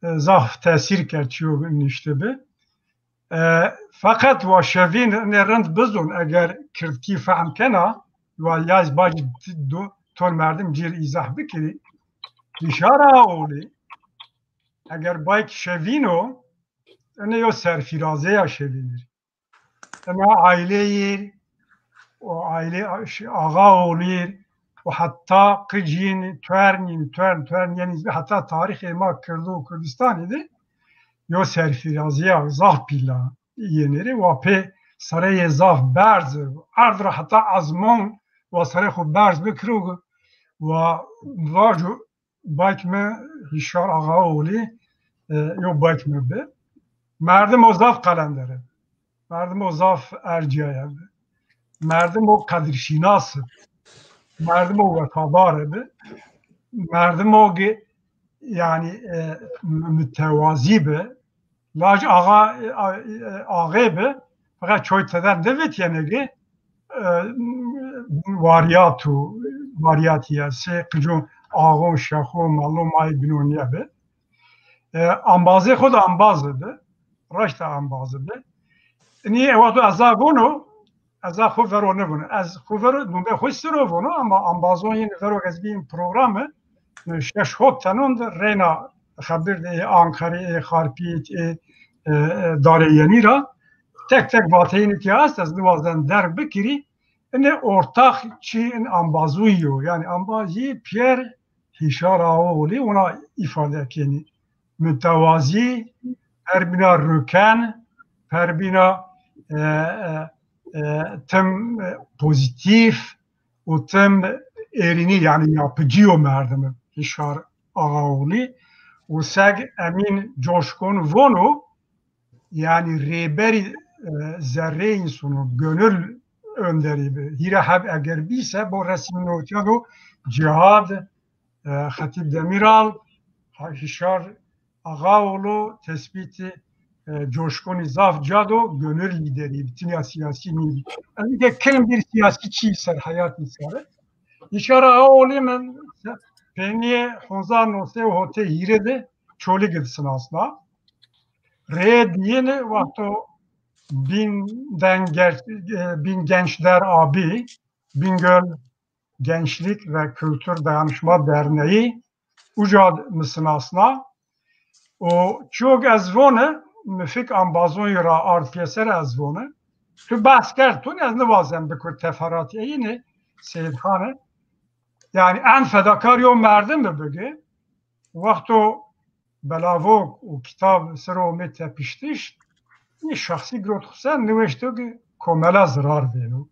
E, zaf tesîr kerd çîyo nuştibi. E, feqet wa Şevîn nê rind bizon, eger kirdkî fehm kena, wa yaz bacî do-, ton merdim cîr îzah bikirî. Hişar Ağaoğlu, eger bayk Şevîn o, ene yo serfîrazeya Şevîn ir. Ena aîleyî ir, o aîle, Ağaoğlu ir, û heta qicîn, tuernîn, tuern, tuern, yanî heta tarîxê ma Kirdo û Kurdistanî de yo serfîrazîya zaf pîl a yenê rê, wa pê sereyê zaf berz, erd ra heta ezmon wa serê xo berz bikiro, wa vaco bayk mi Hişar Ağaoğlu, e, yo bayk mi bi. Merdimo zaf qelender bi. Merdimo zaf ercîyaye bi. Merdimo qedirşînas bi. Merdimo wefadar bi. Merdimo ge-, yanî, e, mütevazî bi. Laj axa, e, a-, e, axê bi, feqet çoy teder nivîtîyene ki, e, wariyat û, wariyatî ya, sey qico axon, şexo, melo, mayê bînon nîya bi. E, ambazê xo de ambaz bi, raşta ambaz bi. Nî e wexto ez a vono, ez a xo vero nêvono. Ez xo vero, nûme xo siro vono, ama ambazon yên vero ez bîn programi, e, şeş hot tenon de reyna xebir de ê Ankarê, ê Xarpît, ê, e, e, Darê Yenî ra tek tek vateyînê ki est, ez niwazen derg bikirî. Ine ortax çî in ambazûyî yo. Yanî ambazî Pierre Hişar Ağaoğlu wina îfade kenî. Mutewazî, perbîna rûken, perbîna, e, e, e, tim, e, pozîtîf û tim êrînî, yanî yapıcı yo merdimi Hişar Ağaoğlu. Û seg Emîn Coşkun vono, yanî rêberî, e, zerrê însono, gönül önderi bi. Hîra heb eger bîse bo resmî notîya do Cihad, e, Xetîb Demîral, ha-, Hişar Ağaoğlu, tespîtî, e, Coşkunî zaf ca do, gönül lîderî bi, tinya sîyasî nîbî. Ez ke kilm bir sîyasî çî ser heyatî ser. Hişar Ağaoğlu mi peynî hezar no sey û hotê hîrê de Çolîg de sinasna. Rê diyêne wexto Bîn Den Genç, e, Bîn Gençler Abi, Bingöl Gençlik ve Kültür Dayanışma Derneği, uca mi sinasna. O çok ez vone, mi fik ambazon ra ard pêser ez vone. Tu behs kerd, tu ez nivazem bikur teferatî eyîne Seyîdxane. Yani en fedakar yo merdim bi bigi. Wexto belavok û kitab ser o ome tepiştiş, nê şexsî girot xwu ser, niweşto ki komela zirar vêno.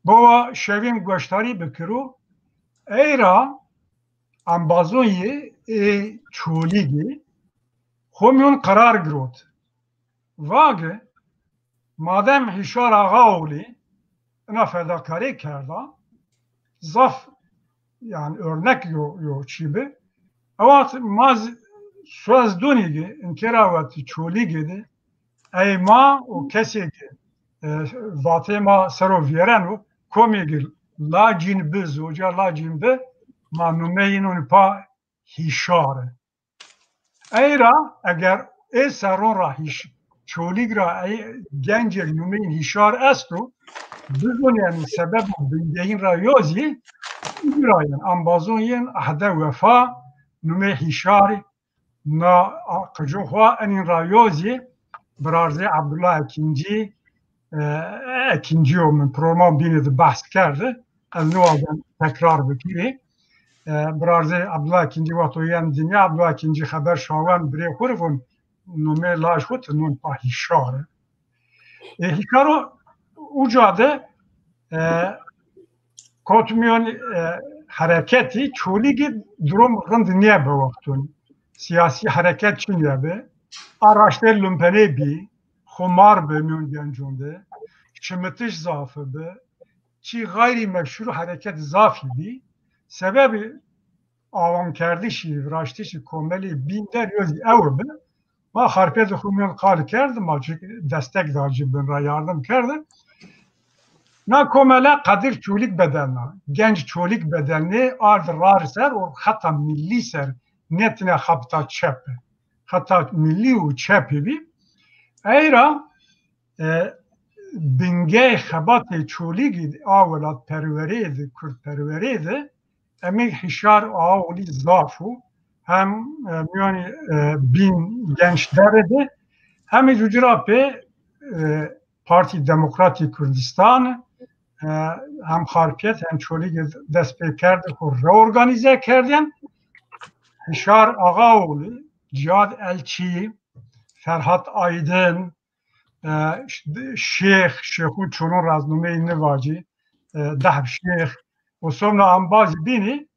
Bawa şevîn goştarî bikiro, ey ra ambazon yê ê Çolîgî xwu mîyon qerar girot. Vagi, madem Hişar Ağaoğlu ina fedakarî kerda, zaf, yani örnek yo, yo çî bi. Ewa ma z-, soz donî ki inkera weti Çolîgî de ey ma û kesê ki, e, vatê ma ser o vîyereno, komê ki lacîn bi, zoca lacîn bi, ma numeyî nûn pa Hişar. Ey ra eger ê serron ra hîş-, Çolîg ra ey gencêk numeyîn Hişar esto, bizonî, yanî sebeb bingeyîn ra yo zî, î ra yen, ambazon yên ehde wefa, numê Hişar, na a-, qicûn xwu enîn ra yo zî, birarzê Abdullah Ekincî, e, Ekincî yo, min program bînî de behs kerdi. Ez niwazem tekrar bikirî. E, birarzê Abdullah Ekincî wexto yen dinya, Abdullah Ekincî xeber şawen birê xwu rê von, numê laj xwu ti nûn pa Hişar. E, Hişar o uca de, e, kot mîyon, e, hereketî Çolîgî durum rind nîyebe wexton. Sîyasî hereket çin nîyebe. A raştê lumpenê bî, xumar bi mîyon gencon de, şimitiş zaf bi, çî xeyrî meşrû hereket zafî bî. Sebebî awankerdişî, viraştişî komelê Bîn Der yo zî ew bi. Ma Xarpêt de xwu mîyon qal kerd, ma çik destek da ci bin ra yardım kerde. Na komele qedir Çolîg bedelna, genc Çolîg bedelnê, ard rar ser û xeta millî ser, ne tine xebta çep, xeta millî û çepî bî. Ey ra, e, bingey xebatê Çolîgî a welatperwerê de, kurdperwerê de, emî Hişar Ağaoğlu zaf o. Hem, e, mîyonî, e, Bîn Gençler de, hem jû ci ra pê, e, Partî Demokratî Kurdistan, e, hem Xarpêt hem Çolîg dest pê kerde xwu reorganîze kerdên. Hişar Ağaoğlu, Cihad Elçî, Ferhat Aydın, e, işte, Şêx, Şêxûn Çolûn ra ez numeyî nivacî, e, Dehb Şêx, û sonra embazî bînî,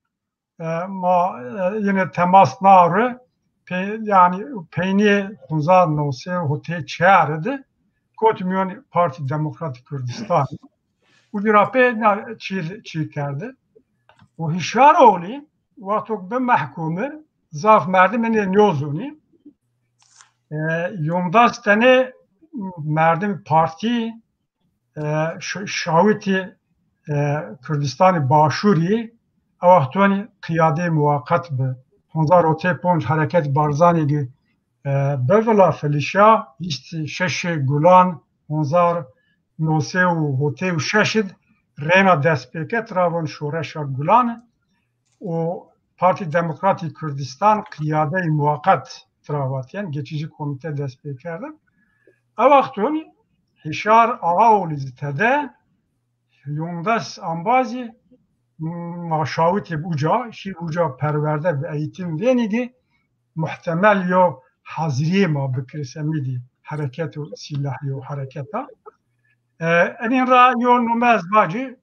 e, ma, e, yine temas nari, pe-, yani peynî hezar no sey hotê çar de kot mîyon Partî Demokratîk Kurdistan. Uci ra pê na çî, çî kerde. Û Hişaroğlî wexto bi mehkûmi zaf merdim enê niyozûnî. E, yondas tenê merdim partî, e, ş-, şawitî, e, Kurdistanê Başûrî, ew wextonî qiyadê muwaqet bi. Hezar hotê ponc hereket Barzanî gi, e, bivila filişa, vîst şeşê Gulan, hezar no sey û hotê û şeş id reyna destpêke tira von Şoreşa Gulan û Partî Demokratîk Kurdistan qiyadeyê muwaqet tira vatîyen, geçici komîte dest pê kerde. Ew wextonî Hişar Ağaoğlu zî tede, yondas embazî, ma şawitê bi uca, şî uca perwerde bi eğitim vênî gi muhtemel yo hazirîyê ma bikir semedî hereket û sîlahî yo hereketa. E, enîn ra yo nume ez vacî,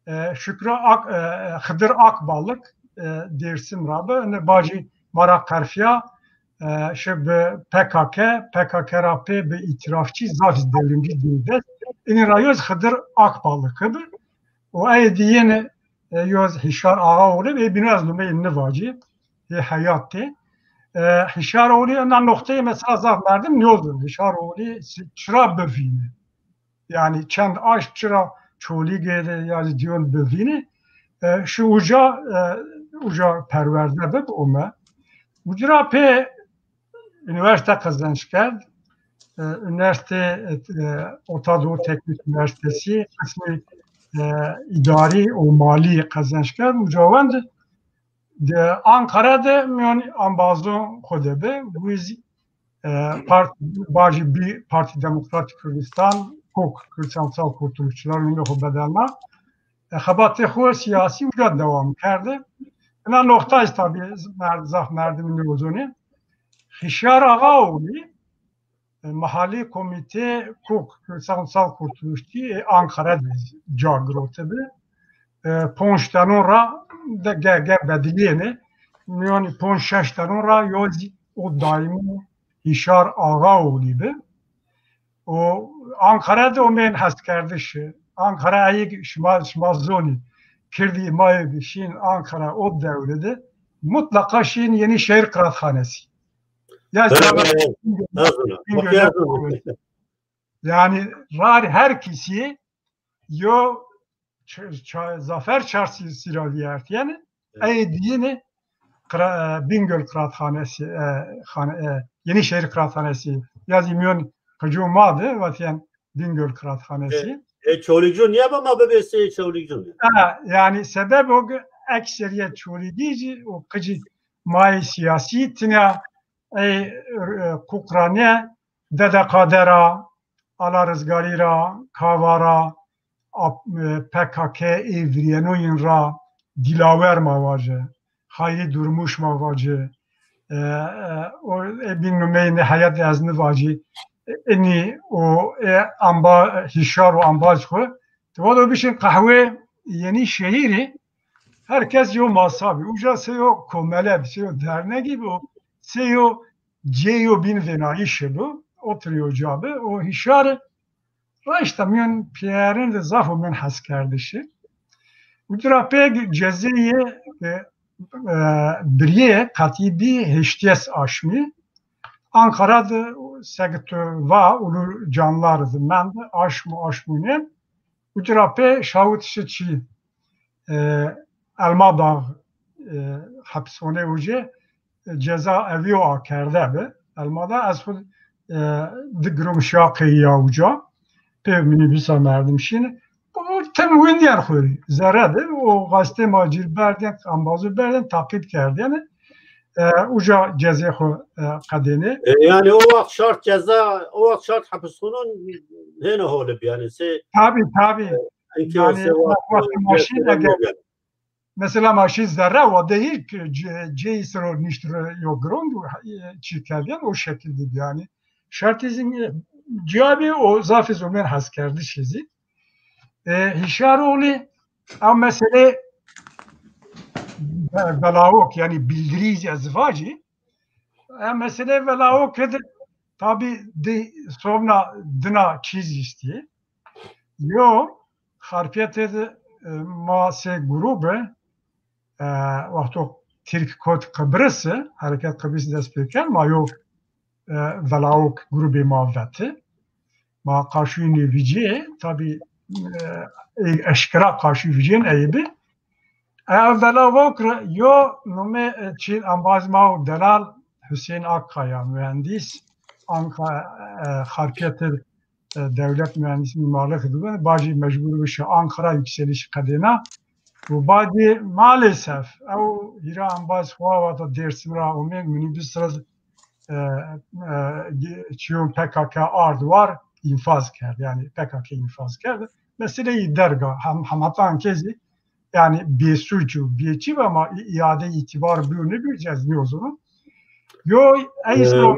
e, Şükrü Ak-, e, Xıdır Akbalık, e, Dêrsim ra bi. Ene bacî ma ra qerfiya, e, şi bi P K K, P K K ra pê bi îtîrafçî zaf zî delimcî dîn dest. Enîn ra yo zî Xıdır Akbalık bi. Û ey dî yene, e, yo zî Hişar Ağaoğlu bi, ê bîno ez numeyê nivacî, ê heyat tê. E, Hişaroğlu ena noqteyê mesela zaf merdim niyozûn. Hişaroğlu çira bivîne. Yani çend aşm çira Çolîgê de ya zî diyon bivîne. E, şi uca, e, uca perwerde bib, ome. Uci ra pê unîversîte qezenc kerd. E, unîversîte, e, Orta Doğu Teknik Unîversîtesi, qismî, e, îdarî û malî qezenc kerd. Uca wend de Ankara de mîyon embazon xo de bi. Wiz, e, part-, bacî bî Partî Demokratîk Kurdistan, KOK, Kürtler Ulusal Kurtuluşçular, nûmê xo bedelna. E, xebatê xo sîyasî uca dewam kerde. Ina noqta zî tabî mer-, zaf merdimî nêzonê. Hişyar Ağaoğlu, e, mehalî komîtê KOK, Kürtler Ulusal Kurtuluşçu, e, Ankara de ca girotibi. E, ponc tenon ra de ge-, ge bedilîyêne. Mîyonî ponc şeş tenon ra yo zî o daîmî Hişyar Ağaoğlu bi. O Ankara de omên heskerdiş. Ankara ey şima, şima zonî. Kirdî ma yê şîn Ankara o dewre de mutlaqa şîn Yenîşehîr Qiraatxanesi. Ya Bingöl, Bingöl. Yani rar her kesî yo ç-, ç-, Zafer Çarşısı ra vîyertîyene, ey dîyine Qira-, e, Bingöl Qiraatxanesi, e, xane-, e, Yenîşehîr Qiraatxanesi. Ya zî mîyon qicû ma de vatîyen Bingöl Qiraatxanesi. E, e, Çolîgcû nîye ba ma bibê sey Çolîgcû? Ha, yani sebeb o ki ekserîyet Çolîgî zî o qicî mayê sîyasî tîna ey, e, Kukranîye, Dede Kader a, Ala Rizgarî ra, Kava ra, ap-, e, P K K ê vîrîyenoyin ra, Dîlawer ma vace, Hayrî Durmuş ma vace, e, e, o, e, bîn numeyê nê heyet ez nivacî, e, inî o, e, amba-, hişyar û ambaz xwu. Ti vado bişin qehwê Yenîşehîrî, her kes yo masa bî. Uca sey yo komele bî, sey yo dernegî bî, sey yo cêyo bîn vênayîşî bi, otir yo ca bi, o hişyar raşta mîyon pîyerin de zaf omên heskerdiş. Uci ra pê cezeyê, e, e, birîyê qetî bî heştês aşmî. Ankara de seke tu va ulu canlar de mend, aşm û aşmûnên. Uci ra pê şawit şi çî, e, Elmadağ, e, hepsxanê ucê, e, ceza evî yo akerde bi. Elmadağ ez xwu, e, di girom şa qeyîya uca. Pê minîbîsa merdim şîne. Bu tim windîyen xwu rê. Zerre de o gazete ma cir berdên, embazo berdên, taqîb kerdêne. E, uca cezê xwu, e, qedêne. E, yani o waxt şart ceza, o waxt şart hepsxanon hêna hol bi yani. Se Tabî, tabî. E, enke Yani, se waxt, wextê ma şîn, eger mesela ma şî zerre wa de hî ki ce-, ceyî siro nişt ro yo girond û, e, çî kerdîyen o şekil de yani. Şertî zî, e, cîya bî o zafî zomên heskerdiş zî. E, Hişyaroğlu a mesele be-, belawok yani bildirî zî ez vacî. E, mesele belawok de tabî di somna dina çîz îstî. Yo, Xarpêtê de, e, ma sey grûbe, e, wexto Tirk kot Qibrisî, Hereket Qibrisî dest pê kerd, ma yo, e, velawok grûbê ma veti. Ma qaşûyî nêvîcîyê, tabî, e, ey eşkera qaşûyî vîcên ey bi. Eya velawok ra yo nome, e, çî embaz ma û delal Hüseyin Akkaya, mühendis, Anka-, e, Xarpêtê, e, devlet mühendis mimarlık dibi. Bacî mecbur bi şi Ankara yükseliş qedêna. Û bacî maalesef ew hîra embaz xo vata Dêrsim ra omên minibus ra, e, e, çiyon P K K ard war infaz kerd. Yani P K K infaz kerd. Meseleyî derga hem, hematan kezî yani bêsuc û bêçî ama î-, îade îtîbar bîyo nêbîyo ez nêzano. Yo, ey, e, sino,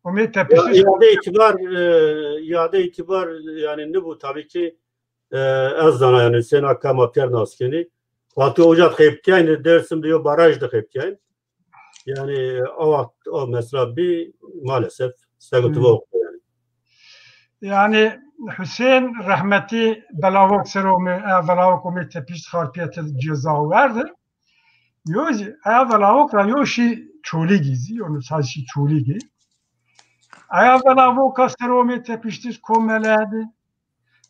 omê tepiştiş. Ya, îade îtîbar, e, îade îtîbar yani nêbo tabî ki, e, ez zana yani Hüseyin Akka ma pîyer nas kenî. Wexto uca de xebitîyayn, Dêrsim de yo baraj de xebitîyayn. Yani o waxt o mesela bî maalesef sego tu va yani. Yani Hüseyin rehmetî belawok ser omê, e, belawok omê tepişt Xarpêtê ceza werdi. Yo zî eya belawok ra yo şî Çolîgî zî, yo nusay şî Çolîgî. Eya belawok a ser omê tepiştiş komele de.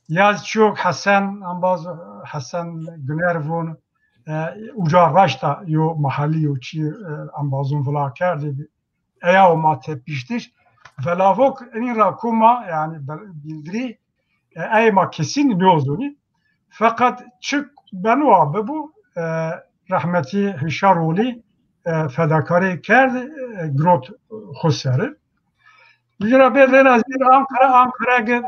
Ya çîyo Hesen, embaz Hesen Güner vûn, e, uca raşta yo mahalî yo çî, e, embazûn vila kerdî. Eya o ma tepiştiş. Velavok enî ra ku ma, yanî be-, bildirî, e, ey ma kesîn nêzonî. Feqet çik beno a bibû, e, rehmetî Hişar Olî, e, fedakarî kerd, e, girot xwu seri. Vîra bê rêna zî Ankara, Ankara ge,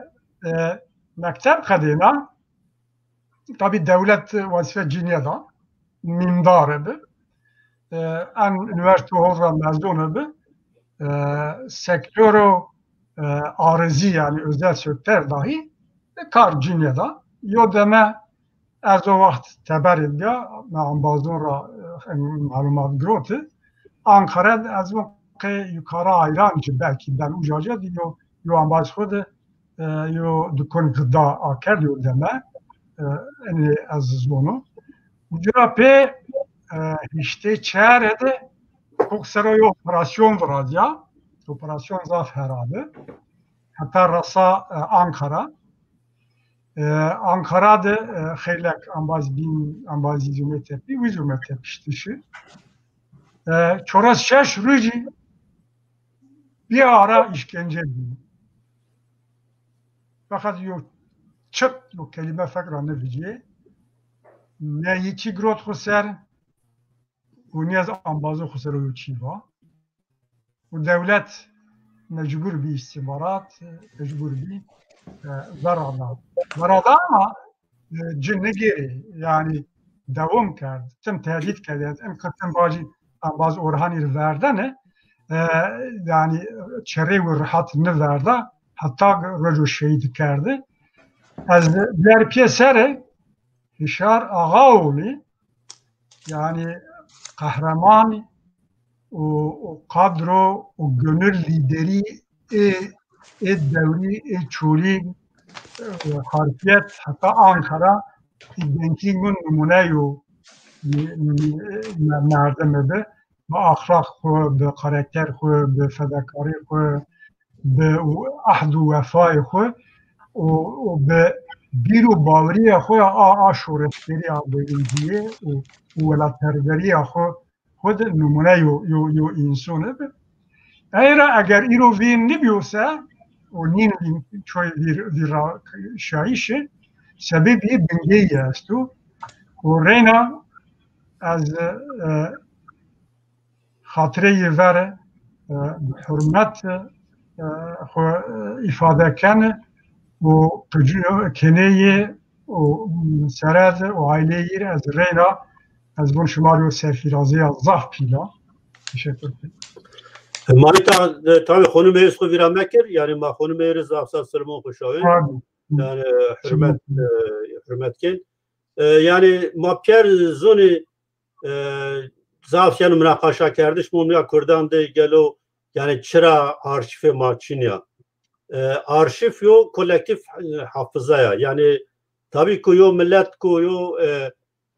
e, mekteb qedêna. Tabî dewlet wezîfe cî nêda. Mîndare bi. E, en unîversîte hol ra mezûne bi. E, sektoro, e, arizî, yanî özel sektör dahî, e, kar cî nêda. Yo deme ez o waxt teberê bîya, me embazon ra, e, malumat giroti. Ankara de ez vûn qey yukara ayran ci belkî ben uca ca di yo, yo embaz xwu de, e, yo dukon gıda akerd yo deme. E, enê ez zono. Uca pê, e, hîştê çare de Koksero yo operasyon virazya. Operasyon zaf hera bi. Heta resa, e, Ankara. E, Ankara de, e, xeylek ambaz bîn, ambazî zûme tepî, wî zûme tepiştişi. E, çores şeş rûjî bir ara işkence bî. Fakat yo çıt, yo kelime fek ra nêvicîyê. Ne yî çî girot xwu ser, û nîyaz ambazo xwu ser o yo çî va. Û dewlet mecbur bî, îstîxbarat mecbur bî, e, verada. Verada ama, e, ci nigêrê, yanî dewam kerd. Tim tehdît kerdê. Em qism bacî embaz Orhanî ri verdene, e, yanî çerê wi rehat niverda, heta rojo şehîd kerdi. Ez ver piyê sere Hişar Ağaoğlu, yanî qehreman û, û kadro û gönül lideri ê, ê dewrî, ê Çolîg, e, harfiyet heta Ankara, ê gencî min nimûneyo, e, me-, merdimî bi. Bi axlaq xwu, bi karakter xwu, bi fedakarî xwu, bi ehd û wefayê xwu û, û bi bîr û bawerîya xwu ya a, a şoreşgerî, a devrimcîyê û, û welatperwerîya xwu, xwu de nimûne yo, yo, yo însan bi. Ey ra eger îro vîn nibîyo se, û nîn vîn çoy vîr, vîr ra şayîş e, sebebî bingeyî esto. Û reyna ez, e, xatireyê ver, e, bi hurmet, e, xwu, e, îfade keni û qicîyo keneyê û sere de û aîleyî rê ez reyna ez vûn şima rê yo serfîrazîya zaf pîl a. Teşekkür ederim. Ma îta, e, tabî xonimê êr xwu vîra mekir, yanî ma xonimê êr zaf zaf silmon xwu şawên. Tabii. Yanî, e, hurmet, e, hurmet kên. E, yanî ma pîyer zonî, e, zaf yanî munaqaşa kerdiş mumya Kurdan de gelo, yanî çira arşîfê ma çin ya. E, arşîf yo kolektîf, e, hafıza ya. Yanî tabî ku yo milet ku yo, e,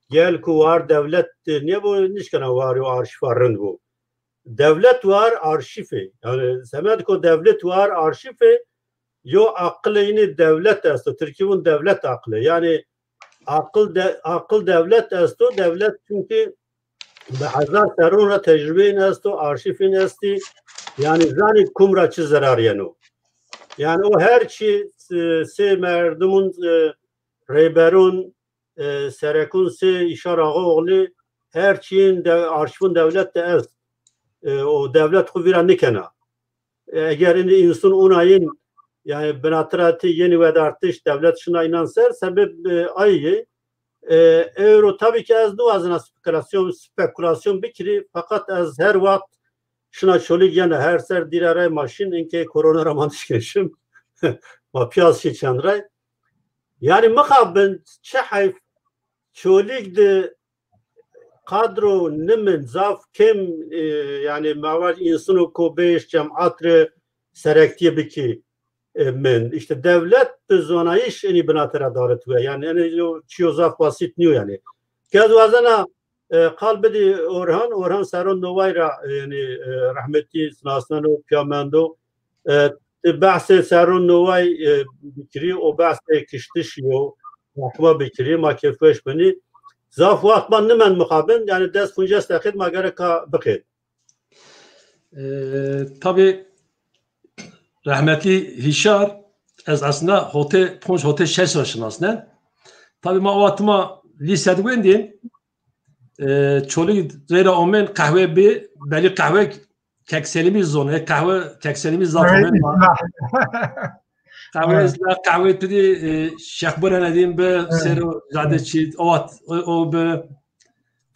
gel ku war dewlet de nêbo, nişkena war yo arşîfa rind bo. Dewlet war arşîf ê. Yanî semed ku dewlet war arşîf ê, yo aqilê yînî dewlet esto. Tirkî vûn dewlet aqilê. Yanî aqil de-, aqil dewlet esto. Dewlet çunkî bi hezar serrûn ra tecrubeyên esto, arşîfên estî. Yanî zanî kum ra çi zerar yeno. Yanî o her çî, e, sê merdimûn, e, rêberûn, e, serekûn sê Hişar Ağaoğlu her çîyên de-, arşîvûn dewlet de est. E, û dewlet xwu vîra nikena. E, eger înî însan unayîn, yanî binatira ti yenî wedartiş dewlet şina înan ser, sebeb, e, ay yê. E, ewro tabî ki ez niwazena spekulasyon, spekulasyon bikirî, feqet ez her wext şina Çolîg yena, her ser dîra rey ma şin, inkê korona ra ma nişkên şim. Ma pîyaz şî çend rey. Yanî mixabin çi heyf Çolîg de kadro nimin, zaf kêm, e, yanî ma vaj însano ko bêş cemat rê serektîye bikî, e, min. Îşte dewlet bi zonayîş enî binate ra darit we. Yanî enê yo çîyo zaf basît nîyo yanî. Ke ez wazena, e, qal bidî Orhan, Orhan serron noway ra, e, yanî, e, rehmetî sinasneno, pîya mendo. E, ti behsê serro noway, e, bikirî, o behsê kiştiş yo, mahkuma bikirî, ma kêfweş benî. Zaf wext ma nimend mixabin, yanî des ponces deqîq ma gereka biqên. E, tabî rehmetlî Hîşar, ez aslında hotê ponc hotê şeş ra şinasnen. Tabî ma o wextî ma lîse di wendîn, e, Çolîg reyra omên qehwe bî, belî qehwe Kek Selîmî zon, e, qehwe Kek Selîmî zaf omên ma. Qehwe îslah, qehwe tu dî, e, Şêx Burhanedîn bi, sero zade çî, o, o, o bi,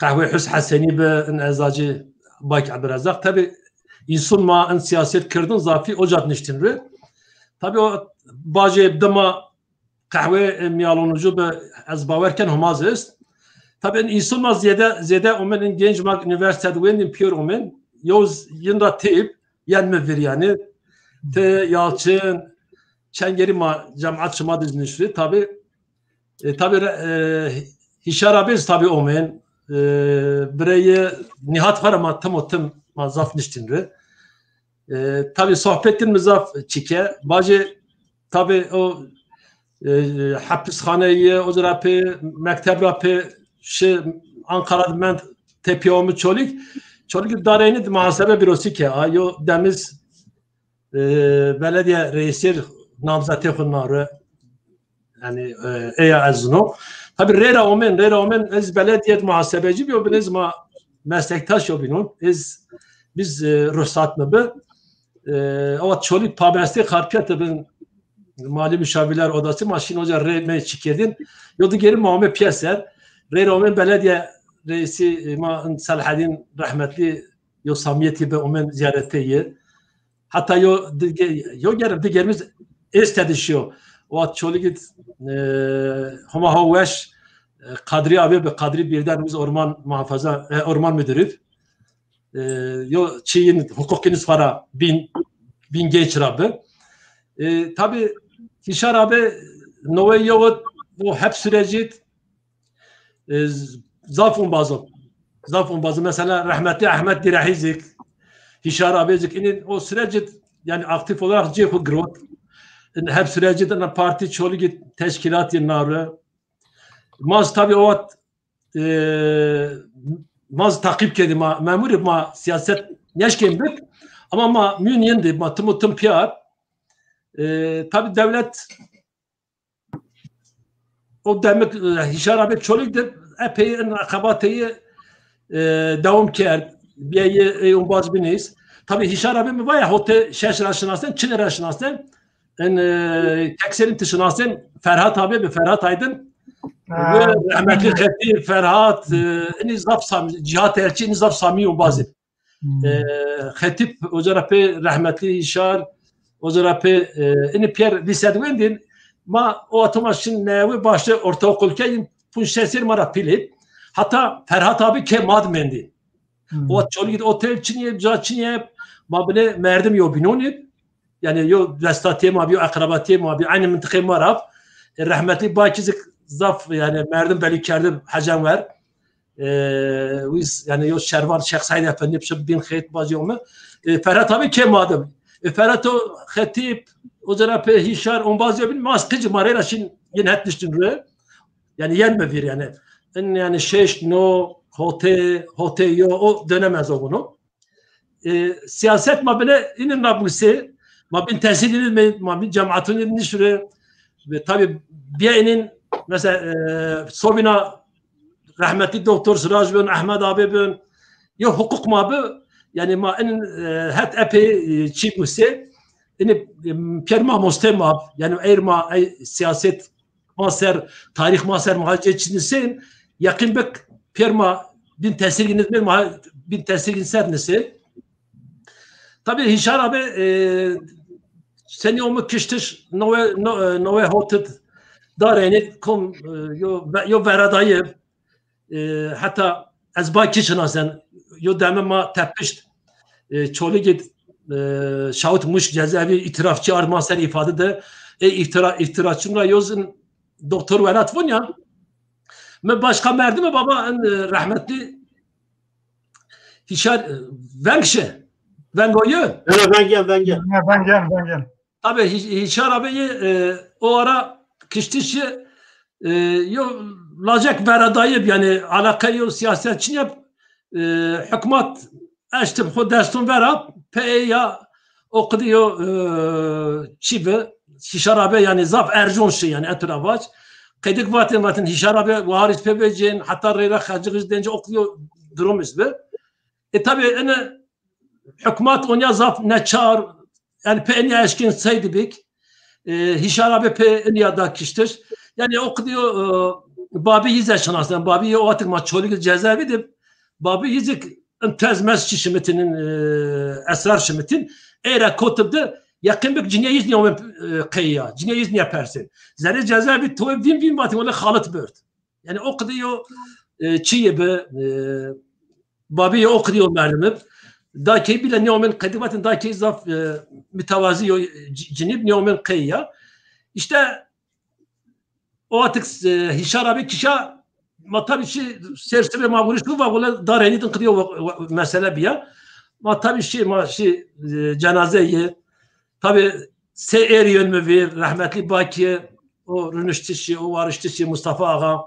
qehwe Hus Hesenî bi, in ez a ci Bak Ebdurezaq. Tabî însun ma in siyaset kirdin zafî o cad niştin ri. Tabî o bacê dima qehwe, e, mîyalonucu bi, ez bawer ken Homa zî est. Tabî in însun ma zêde, zêde omên, in genc ma unîversîte de wendîn pîyor omên. Yow z-, yin ra tîb, yen mi vir yanî. Ti, Yalçin, çend gerî ma cemat şima de zî niştî. Tabî, e, tabî re-, e, Hîşar abi zî tabî omên. E, bireyê Nîhat xo ra ma tim û tim ma zaf niştîn ri. E, tabî sohbetîn mi zaf çike. Bacê tabî o, e, hepisxaneyî, o ra pê, mekteb ra pê şi Ankara de mend, tepîya omi Çolîg. Çolîg de dareynî de muhasebe bîrosî ke. A, yo demiz, e, belediye reîsî namzetê xo na ri. Yanî, e, eya ez zino. Tabî reyra omên, reyra omên ez belediyet muhasebecî bîyo, bin ez ma meslektaş yo bînon. Ez, biz, e, ruhsat mi bi. E, awa Çolîg pabestê Xarpiyet de bin, mali muşavirler odası, ma şîn oca rê me çi kerdin. Yo digerin ma omê pîyeser. Reyra omên belediye reîsî, e, ma in Selahedîn rehmetlî yo samîyetî bi omên zîyaretê yi. Heta yo dige-, yo germ digerimiz êste de şiyo. O at Çolîg id, e, Homa ho weş, e, Kadrî abi bi, Kadrî Birden, biz orman muhafaza, e, orman müdürü. E, yo çîyin, hukukin iz xo ra bin, bin genç ra bi. E, tabî Hîşar abi nowe yo o hep sürecî, e, z-, zaf umbaz o. Zaf umbaz o. Mesela rehmetli Ahmet Direhî zik, Hîşar abi zik, inin o sürecî, yanî aktif olarak cê xo girot. In hep sürecî de na partî Çolîg id teşkîlatî na ri. Ma zî tabî o wet, e, ma zî taqîb kerdî, ma memurî, ma siyaset neşkên bik, ama ma mîyûn yin dî, ma tim û tim pîyar. E, tabî dewlet o demik, e, Hîşar abi Çolîg de epey in xebatê yi, e, dewam kerd. Bîye yi ey umbaz binîs. Tabî Hîşar abi mi vaya hotê şeş ra şinasnen, çinê ra şinasnen. In, e, Kek Selîm ti şinasnen, Ferhat abi bi, Ferhat Aydın. Ha. Ve rehmetli Xetîb Ferhat, e, inî zaf samî, Cihat Elçî, inî zaf samî umbazî. Hmm. E, Xetîb oca ra pê rehmetli Hîşar, oca ra pê, e, inî pîyer lîse di wendîn, ma o wexto ma şin newe başlê ortaokul kerdîn, punc şeş serî ma ra pîl ê. Heta Ferhat abi kê ma di mendî. Hmm. O Çolîg id otel çinî yê, ca çinî yê, ma binê merdim yo bînon id. Yanî yo vestatîyê ma bî, yo eqrebatîyê ma bî, eynî mintiqê ma ra. E, rehmetli Bakî zik zaf, yanî merdim belî kerdî Hecen ver. E, wîz, yanî yo şervan Şêx Seîd Efendî pişi bin xeyt bazî ome. E, Ferhat abi kê ma di. E, Ferhat o Xetîb, oca ra pê Hîşar, umbazî yo bin, ma qicî ma reyna şin yin het niştin ri. Yanî yen mi vîr yanî. In yanî şeş, no, hotê, hotê yo, o dönem ez o bunu. E, siyaset ma bine inin ra buse, ma bin tesîr inin, ma bin cemaatun inin nişire. Ve tabî bîye inin, mesela, e, sobîna rehmetli Doktor Siraj bin, Ahmet abi bin, yo hukuk ma bi, yanî ma inin, e, het epey, e, çî buse, ini, e, pîyer mamoste ma, yanî eyr ma, ey siyaset ma ser, tarîx ma ser, ma cê çi nisên, yeqîn bik pêr ma bin tesîrgîn nizmên, ma bin tesîrgîn ser nisên. Tabî Hîşar abi, e, senî omi kiştiş, nowe, no-, e, nowe hotid dareynî kom, e, yo, yo veradayî, e, heta ez Bakî şinasen, yo deme ma tepişt, e, Çolîg id, e, şahit Muşk cezaevî îtîrafçî ard ma ser îfade de, e, îftira, îftiraçûn ra yo zî doktor welat von ya. Mi başka merdime baba en, e, rehmetli Hîşar, e, veng şi. Vengo yo. Evet, vengen, vengen. Vengen, vengen. Abi Hî-, Hîşar abi yê, e, o ara kiştişî, e, yo lacek vera dayib, yanî alaqe yo siyaset çinî yab, e, hukmat eştib xo deston vera, pê ya o qidî yo, e, çî bi, Hîşar abi yanî zaf erjon şi yanî etura vac. Qedik vatin vatin Hîşar abi waharîz pê vecên, heta reyra xecix iz denci o qidî yo durum iz bi. E, tabi, ene hukmat onya zaf neçar, yanî pê enya eşkên sey dibik, e, Hîşar abi pê enya da kiştiş. Yanî o qidî yo, e, babî yî ze şinasnen, babî yo atik ma Çolîg cezaevî dib, babî yî zik in tez mez çi şimitîn, in, e, esrar şimitîn, ey ra kotib de yeqîn bik cinîye yî nîyomên, e, qeyî ya, cinîye yî nîye persên. Zerê cezaevî toyê vîn vîn vatî wele xalit bird. Yanî o qidî yo, e, çi yê bi, e, babî yê o qidî yo merdimi. Da key bile nîyomên qedî vatin da key zaf, e, mitewazî yo, c-, cinîb nîyomên qey ya. Îşte o atik, e, Hîşar abi kişa ma tabi şî ser sibê ma vurîş bu va wele da renî din qidî yo wa-, wa-, mesele bîya. Ma tabi şî ma şî, e, cenaze yê. Tabi sey êr yön mi vîr, rehmetlî Bakî, o rüniştişî, o wariştişî Mustafa Axa,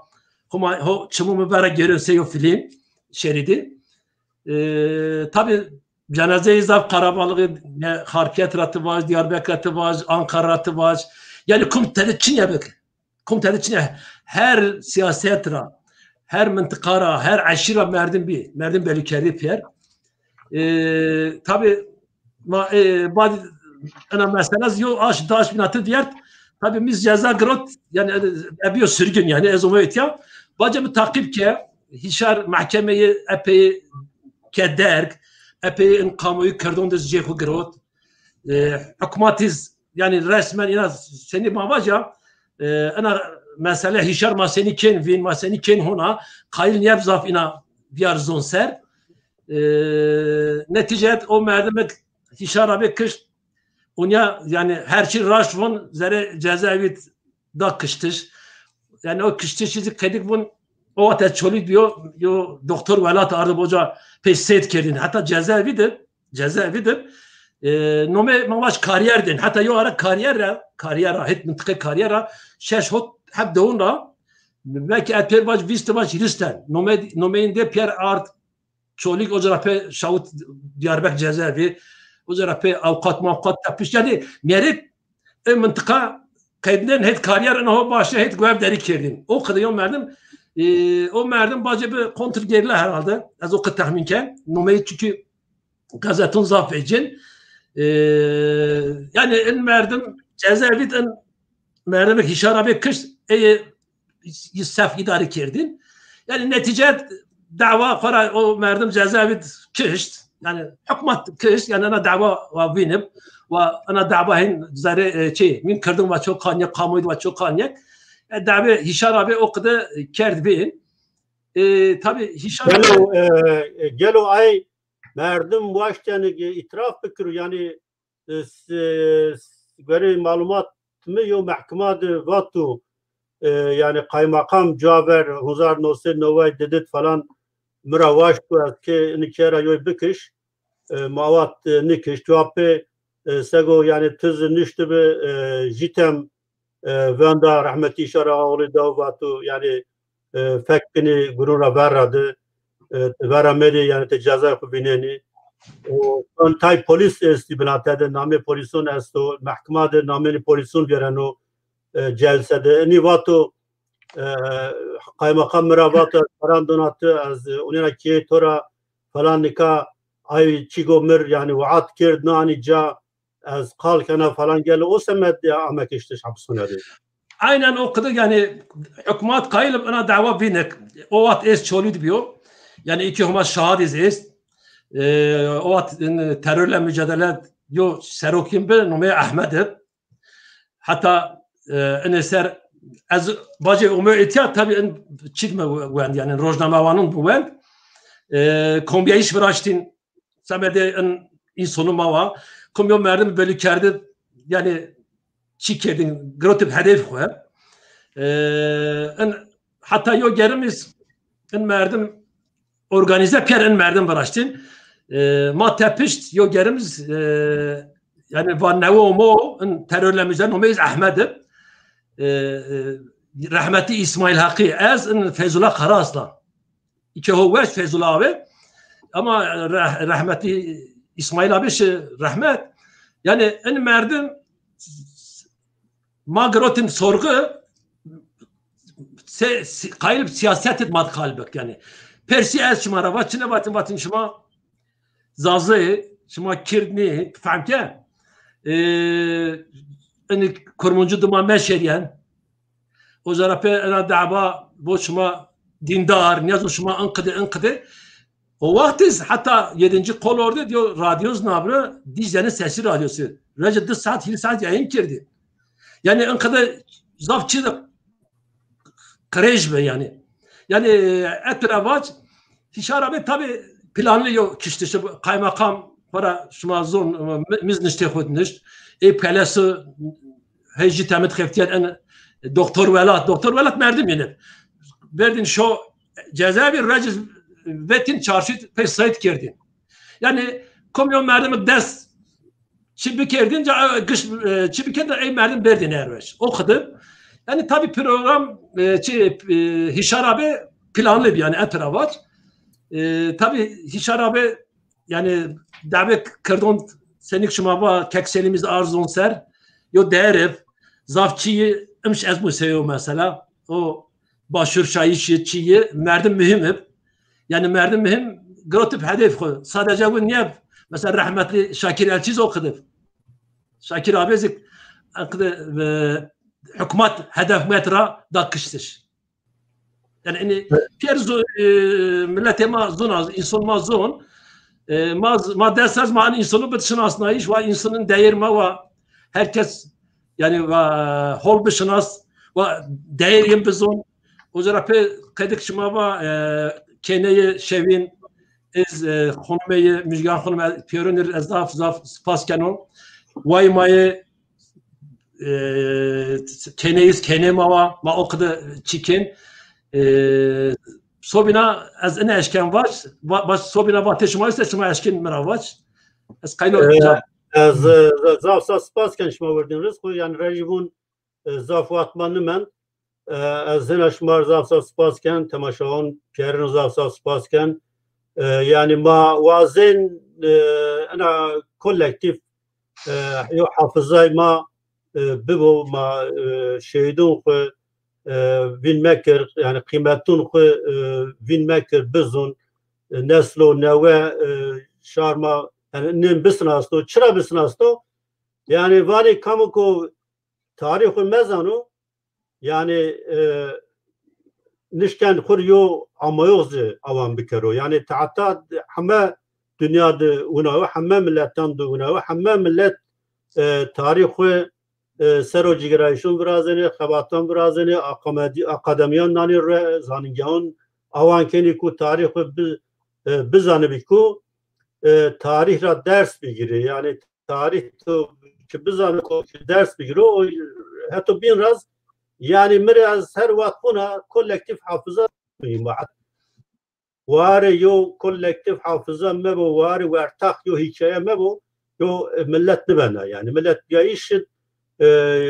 homa, ho çimû mi vera gêrên sey yo fîlm, şerîdî. E, tabi cenazeyî zaf qarabalixî, ne Xarpêt ra ti vaj, Diyarbekir ra ti vaj, Ankara ra ti vaj. Yanî kum tede çinye bik. Kum tede çinye. Her siyaset ra, her mintiqa ra, her eşîr ra merdim bî. Merdim belîkerdî pîyer. E, tabi ma, e, bad ena mesela zî yo aş daş bîna ti vîyert. Tabi mi ceza girot, yanî, e, bîyo sürgün yanî, ez ome etya. Bacê mi taqîb ke, Hîşar mehkemeyê epey ke derg, epey in kamuoyu kerdon de cê xo girot. E, hukmatî z-, yanî resmen îna senî ma vaca, e, ena mesele Hîşar ma senî kên vîn, ma senî kên hona, qayîl nîyeb zaf îna vîyar zon ser. E, netîcet o merdimek Hîşar abi kişt, onya, yanî her çî raşt von, zerê cezaevî da kiştiş. Yanî o kiştiş zî qedik von, o wate Çolîg bîyo, yo doktor welat ardi boca pê seyr kerdin. Heta cezaevî de, cezaevî de, e, nomê ma vaj kariyer din. Heta yo ara kariyer ra, kariyer ra, het mintiqe kariyer ra, şeş hot heb dewon ra, belkî ez pêr vaj vîst vaj hîris ten. Nomê, nomeyên de pîyer ard Çolîg, oca ra pê şawit Diyarbek cezaevî, oca ra pê avqat mavqat tepişt. Yanî mêrik e mintiqa qednen het kariyer ina ho başe het guev derî kerdin. O qede yo merdim, e, o merdim bacê bi kontr gerîla herhalde. Ez o qid texmîn ken. Nomeyî çunkî gazeton zaf vecin. E, yanî in merdim cezaevî din merdimek Hîşar abi kişt, ey yî sef îdare kerdin. Yanî netîce dawa xo ra o merdim cezaevî kişt. Yanî hukmat kişt, yanî ena dawa wa vînib, wa ena dawa hin zerê, e, çi, min kirdin wa ço qanyek, kamuoyu wa ço qanyek. E, dawê Hîşar abi o qide kerd vîn. E, tabi Hîşar abi Gelo, e, e, gelo ay merdim waşteni, e, îtiraf bikir, yanî e, s-, e, s-, verê malumat mi yo mehkima de vato, e, yanî qaymakam caver hezar no sey neway didit falan mi ra waşto ez ke ini kera yoy bikiş, e, ma vat, e, nikiş. Tu apê, e, sego yanî tiz nişti bi, e, jitem e, venda rehmetî Hîşar Axa Oğlu da vato, yanî, e, fek kinî gurun ra verra de, e, verra merî, yanî ti cezay xo vînenî. O, tay polîs estî binate de, namê polîson esto, mehkima de namênî polîson vîreno, e, celse de. Inî vato, e, qaymakam mi ra vato, ez paran dona ti, ez, e, unê ra kîyê to ra falan nika ay çîgo mir, yanî weat kerd, na anî ca, ez qal kena falan gelo, o semed de ame kiştiş hepisxane de. Aynen o qide, yanî hukmat qayîl ib ina dawa vînek. O wext ez Çolîg de bîyo. Yanî îkî homa şahid iz est. E, o wext in terorle mücadele yo serokîn bi, nomê Ehmed ib. Heta, e, inê ser ez bacê ome etya, tabi in çîk mi wend, yanî rojnamewanon bi wend. E, kombîyayîş viraştîn, semedê in însonû ma wa, kum yo merdim belî kerdî, yanî çî kerdîn, girotib hedef xwu. E, in, heta yo gerim iz in merdim organîze pîyer in merdim viraştîn. E, ma tepişt, yo gerim iz, e, yanî va newe omo, in terörle mücadele omo, ez Ehmed ib. E, e, rehmetî İsmail Hakkı, ez in Feyzullah Karaaslan. İke ho weş Feyzullah abi. Ama reh-, rehmetî İsmail abi şi rehmet. Yanî in merdim ma girotin sorgu, se, si, qayil siyaset id ma kalbek yanî. Persî ez şima ra vat, çine vatin, vatin şima Zazayê, şima Kird nî, fehm ke? E, ini Kurmuncu dima meşeryen. O zara pe ena dava bo şima dîndar, nîyazo şima inqide, inqide. O waxt iz heta yedinci kol orada diyor, radyoz nabra, Dicle'nin Sesi radyosu. Rece di saat, hîrê saat yayın kirdi. Yani inqide zaf çi de qirêj bi yani. Yani, e, etira vac, Hişar abi tabi planlı yo kiştişi, kaymakam para şima zon, e, mi-, miz niştê xud nişt. Ê pelesi heyci temit xeftiyet en, e, Doktor Welat. Doktor Welat merdim yine. Verdin şo cezaevi, reciz vetin çarşit pey sayt kerdin. Yani kom yo merdim dest çi bikerdin, ca, e, giş, e, çi bikerdin, ey merdim berdin erweş. O qidi. Yani tabi program, e, çi, e, Hişar abi planlı bir yani etira var. E, tabi Hişar abi yani davet kırdon senik şima va kek Selim'iz arzon ser. Yo değer ev. Zaf çiyi imş ez bu seyo mesela. O başvur şayişi çiyi merdim mühim ev. Yani merdim mühim girotip hedef xo. Sadece bu niye? Mesela rahmetli Şakir Elçiz o qidip. Şakir abi zik, e, hükümet hedef metra da kiştiş. Yani ini piyer zo-, e, milletê ma zon az, insan ma zon. E, ma, ma dest az ma an insanu bit şinasnayış, wa insanın değer ma wa herkes yani va hol bişinas, va değer yin bizon. O zara pe qedik şima va, e, keneyê şevin, ez, e, xonumeyê, Müjgan xonum, e, piyerunir ez zaf, zaf spas keno. Way mayê, e, keneyîz kenê ma wa, ma o qide çikin. E, sobina ez ine eşken vac, va-, vac sobina vatê şima ise şima eşkin mira vac. Ez qayno. E, ez, e, zaf, zaf spas ken şima werdin riz xo, yani rejî vun e, zaf wext ma nimend. E, ez hina şima r zaf zaf spas ken, temaşawan pîyerin zaf zaf spas ken. E, yanî ma wazên, e, ena kolektîf, e, yo hafizay ma, e, bibo, ma, e, şehîdon xwu, e, vîn mekir, yanî qîmetun xwu, e, vîn mekir, bizun, e, neslo newe, e, şar ma, yanî nên bisinasto, çira bisinasto? Yanî vanê kamo ko tarîx xwu mezano, yanî, e, nişken xwu rê yo amayox zî awan bikero. Yanî tahta heme dinya de wina yo, heme miletan de wina yo, heme milet, e, tarîx xwu, e, sero cigirayîşon virazenê, xebatan virazenê, akademî-, akademîyan nanê re, zanîngehan awan kenî ku tarîx xwu bi-, e, bizanibî ku, e, tarîx ra ders bigirê. Yanî tarîx to ki bizanê, ko ki ders bigiro, o heto bîn raz, yanî mi rê ez her wext vona kolektîf hafıza muhîm a. Warê yo kolektîf hafıza mebo, warê wertax yo hîkaye mebo, yo, e, milet nibena. Yanî milet biyayîş, e,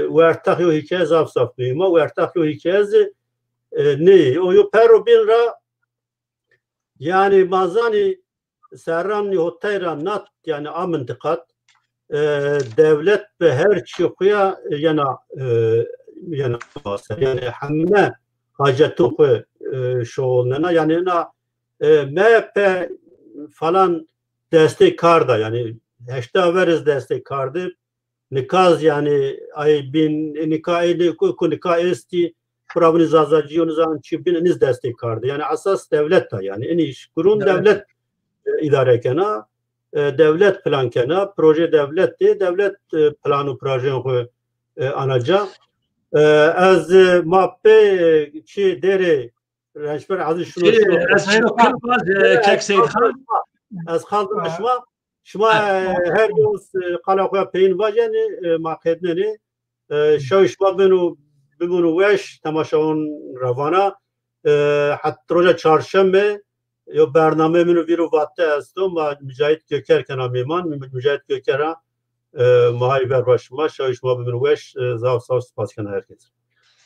wertax yo hîkaye zaf zaf muhîm a. Wertax yo hîkaye zî, e, nê. O yo perro bîn ra Yanî ma zanî serranî hotay ra nat, yanî a mintiqat, e, dewlet bi her çî xwu ya yena, e, yena, yanî heme hacetû xwu, e, şoxulnena. Yanî ina, e, M H P falan destê kar da, yanî heşta ver iz destê kar di, Nika zî yanî ay bîn, nika ê nê ku, ku nika estî, xwura binî Zazacî yo, nizan çi bîn, inî zî destê kar de. Yanî esas dewlet a yanî. Inî iş kurun, dewlet, e, îdare kena, e, dewlet plan kena, proje dewlet dê, dewlet, e, plan û projeyan xwu, e, ana ca. E, ez, e, ma pê, e, çi dêrê Rençber Ezîz şino. Şey, şino. Ez şino kir baz, e, kek Seyîd Xan. Ez xaldim bi şima. Şima, e, her yos, e, qala xo ya peyin vajenê, e, ma qednenê. E, şew şima beno, bimûno weş, temaşawan ra vana. E, het roja çarşembe yo bername min û vîro vate esto. Ma Mücahit Göker kena mêman, Mücahit Göker a. E, ma hay ver va şima, şayî şima bimîn weş, e, zaf zaf spas kena her kes.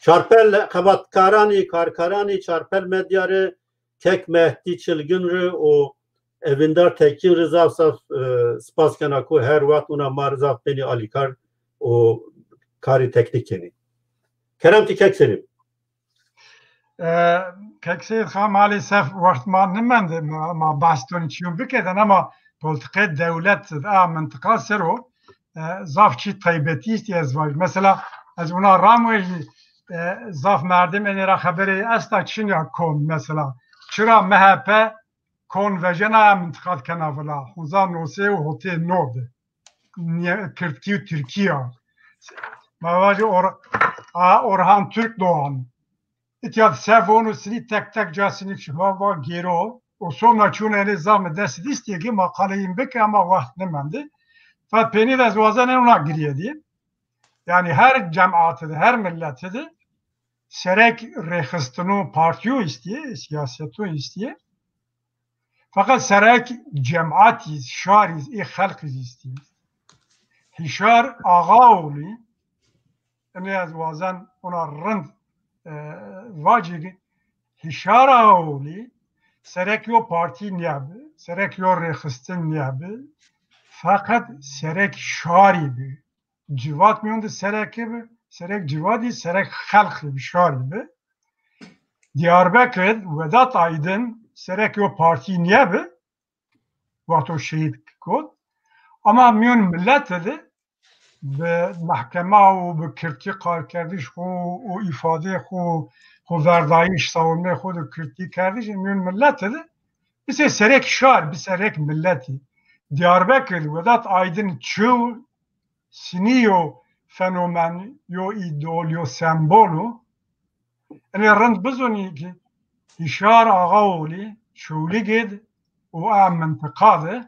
Çarpel xebatkaranî, karkaranî, Çarpel Medya rê, kek Mehdî Çilgin rê û Evîndar Tekîn rê zaf zaf, e, spas kena ku her wext wina ma rê zaf benî alîkar û karî teknîk kenî. Kerem ti kek Selîm. E, kek Seyîd Xan, maalesef wext ma nimende, ma, ma behs tonî çîyon bikedin, ama polîtîkayê dewlet a mintiqa ser o, e, zaf çî taybetî îstî ez vajî. Mesela ez wina ramwejî, e, zaf merdim enê ra xeberê esta çin ya kom mesela. Çira M H P kon vejena ya mintiqa kena vila. Huzar nosê û hotê no de. Niye, Kirdkî û Tirkî ya. Ma vajî Or-, a, Orhan Türkdoğan. Îtya se von û sinî tek tek ca sinî şima va gêro. O somna çûn enê zaf mi dest dîstî ki maqale yin bike ama wext nimendî. Fa peynî de ez wazen ena girîye dî. Yanî her cemaatî de, her milletî de serek rêxistino partîyo îstîye, siyaseto îstîye. Feqet serek cemaatî, şarî, ê xelqî zî îstîye. Hîşar Ağaoğlu, enê ez wazen ona rind, e, vacî, Hîşar Ağaoğlu serek yo partî nîyabi, serek yo rêxistin nîyabi, feqet serek şarî bi. Civat mîyon de sereke bi, serek civadî, serek xelqî bi, şarî bi. Diyarbekir, Vedat Aydın serek yo partî nîyabi, wexto şehîd kot. Ama mîyon millet de bi mehkema û bi kirdkî qarkerdiş xwu û îfadeyê xwu, xwu verdayîş, savunmeyê xwu de kirdkî kerdiş, mîyon millet de bi se serek şar, bi serek milletî. Diyarbekir, Vedat Aydın çiw sinî yo fenomen, yo îdol, yo sembol o. Enê rind bizonî ki Hîşar Ağaoğlu Çewlîg id û a mintiqa de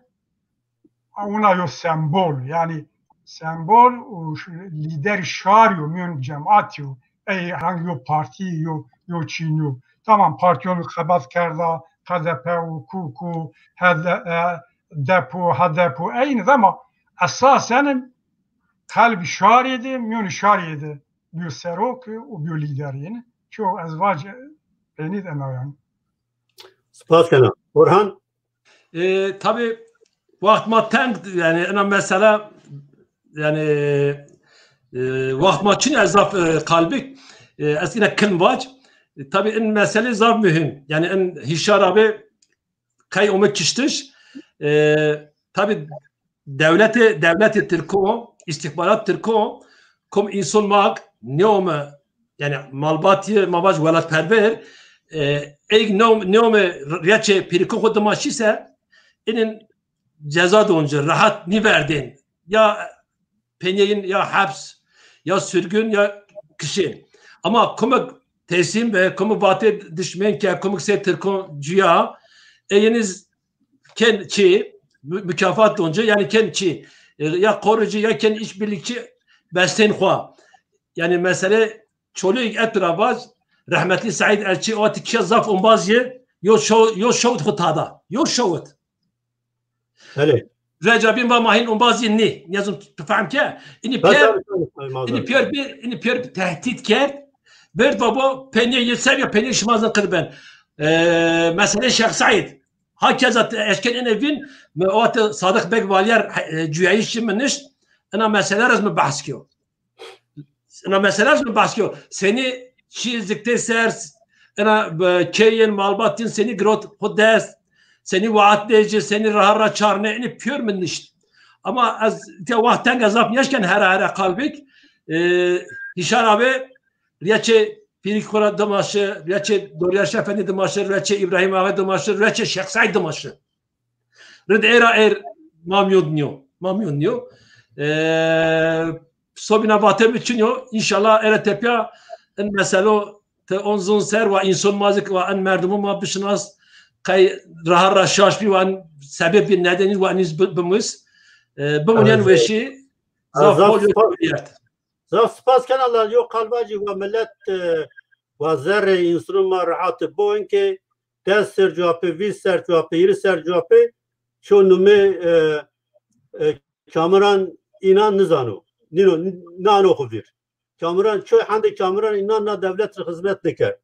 wina yo sembol, yanî sembol û ş-, lîderî şarî yo, mîyon cemaatî yo. Ey hang yo partî yo, yo çîn yo. Tamam, partîyon xebat kerda, K D P û, K U K û, H D, e, DEP û, H D P û, eynî de ama esasen qelbî şarî de, mîyonî şarî de bîyo serok û bîyo lîder yin. Ço ez vac peynî de nayan. Spas kena. Orhan? E, tabî wext ma teng, yanî ena mesela, yanî, e, wext ma çin ez zaf, e, qal bik, e, ez yine kilm vac. E, tabî in mesele zaf muhîm. Yanî in Hîşar abi qey ome kiştiş. E, tabî dewletê, dewletê Tirko, îstîxbarat Tirko, kom înson mag nêome, yanî malbatî, ma vaj welatperwer, e, ey nêome, nêome rêçê pîrikon xwu dimaşî se, inin ceza donci, rehat nîverdên. Ya peynî yin ya heps, ya sürgün, ya kişên. Ama komik teslim ve komik vatê dişmen ke, komik sey Tirkon cuya, e, yeniz ken çi, mü-, mükafat donci, yanî ken çi, e, ya korucu, ya ken işbirlikçi bestên xwu. Yanî mesele Çolîg etra vaz, rehmetlî Seîd Elçî o wextî kişa zaf ombaz yi, yo şo-, yo şowit xwu tada. Yo şowit. Belê. Recabîn va ma hîn ombaz yi nî. Niyazim tu fehm ke. Înî pêr, înî pêr bi, înî pêr bi tehdît kerd. Verd va bo peynî yi ser ya peynî şima zin qir ben. E, mesele Şêx Seîd. Hakeza eşken ene vîn, mi o wextî Sadiq Beg Valyer, e, cuyayîş mi nişt. Ena mesele ra ez mi behs kiyo. Ena mesele ez mi behs kiyo. Senî çî ziktê ser, ena, e, keyên, malbatîn senî girot xwu dest, senî waat dê ci, senî raha ra çarne, enî pîyor mi nişt. Ama ez îtya wext teng ez zaf nêşken hera hera qal bik. E, Hîşar abi, rêçê Pîrîk xwu ra dimaşi, rêçê Doryaş Efendî dimaşi, rêçê Îbrahîm Axa dimaşi, rêçê Şêx Seîd dimaşi. Rind ê ra êr ma mîyon nîyo. Ma mîyon nîyo. E, sobîna vatê mi çin yo. Înşallah ê ra tepîya in meselo ti on zon ser wa înson ma zik wa in merdimon ma bişinas. Qey raha ra şaş bî wa in sebeb bî nedenî wa in îz bi-, bimus. E, bimunîyen weşî. Zaf bol yo. Zaf spas kena la yo qal vacî wa milet, e, wa zerrê însuno ma rehat bo, inkê des ser cuwa pê, vîst ser cuwa pê, hîris ser cuwa pê, ço numê, e, e, Kamuran înan nizano. Nîno, nano xo vîr. Kamuran, çoy hendê Kamuran înan na dewlet rê xizmet nêkerd.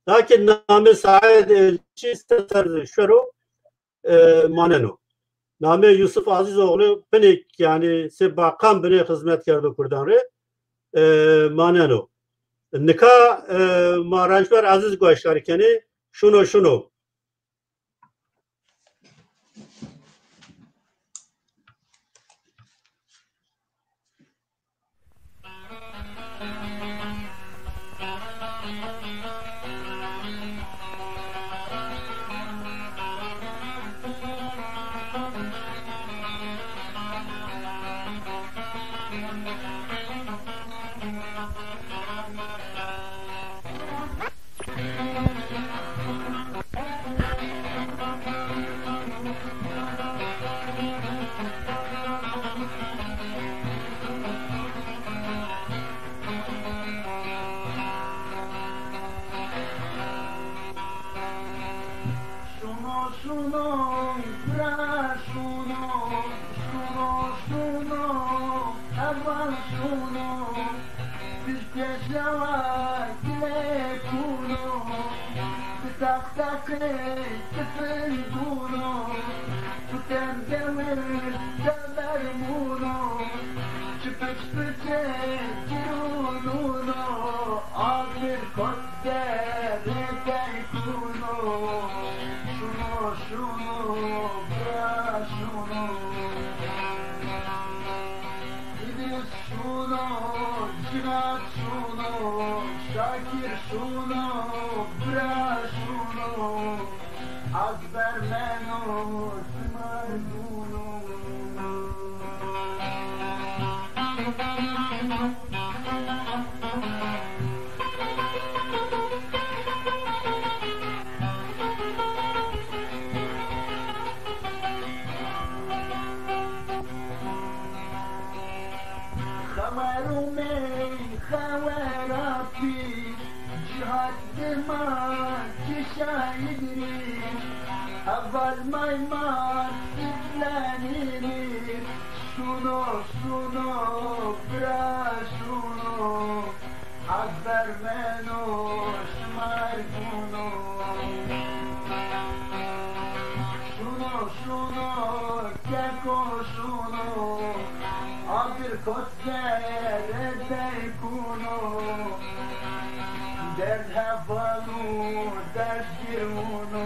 Daha ki namê Said Elçî ser ser şero, e, maneno. Namê Yusuf Azizoğlu binê, yanî sê bakan binê xizmet kerdo kurdan rê, e, maneno. Nika, e, ma Rancber Aziz gueşdarî kenê, Şuno Şuno. Şuno, şuno, bira şuno, şuno, şuno, heval şuno, piştê şewa gile kuno, bi taqtaqê tifil buno, tu tem dewir de bermuno, çi piç piçê cirununo, agir kot Derê derkuno, şuno, şuno, bira şuno. İdris şuno, Cihat şuno, Şakir şuno, bira şuno. Az bermeno, simar şuno. Xewer û mey xewera pîr, cihat dima kişayî dirî, heval may ma siflenî. Şuno, şuno, bira şuno, az bermeno, şimar kuno. Şuno, şuno, keko şuno, agir kot zerre derkuno. Derd hevalu, derd girmuno.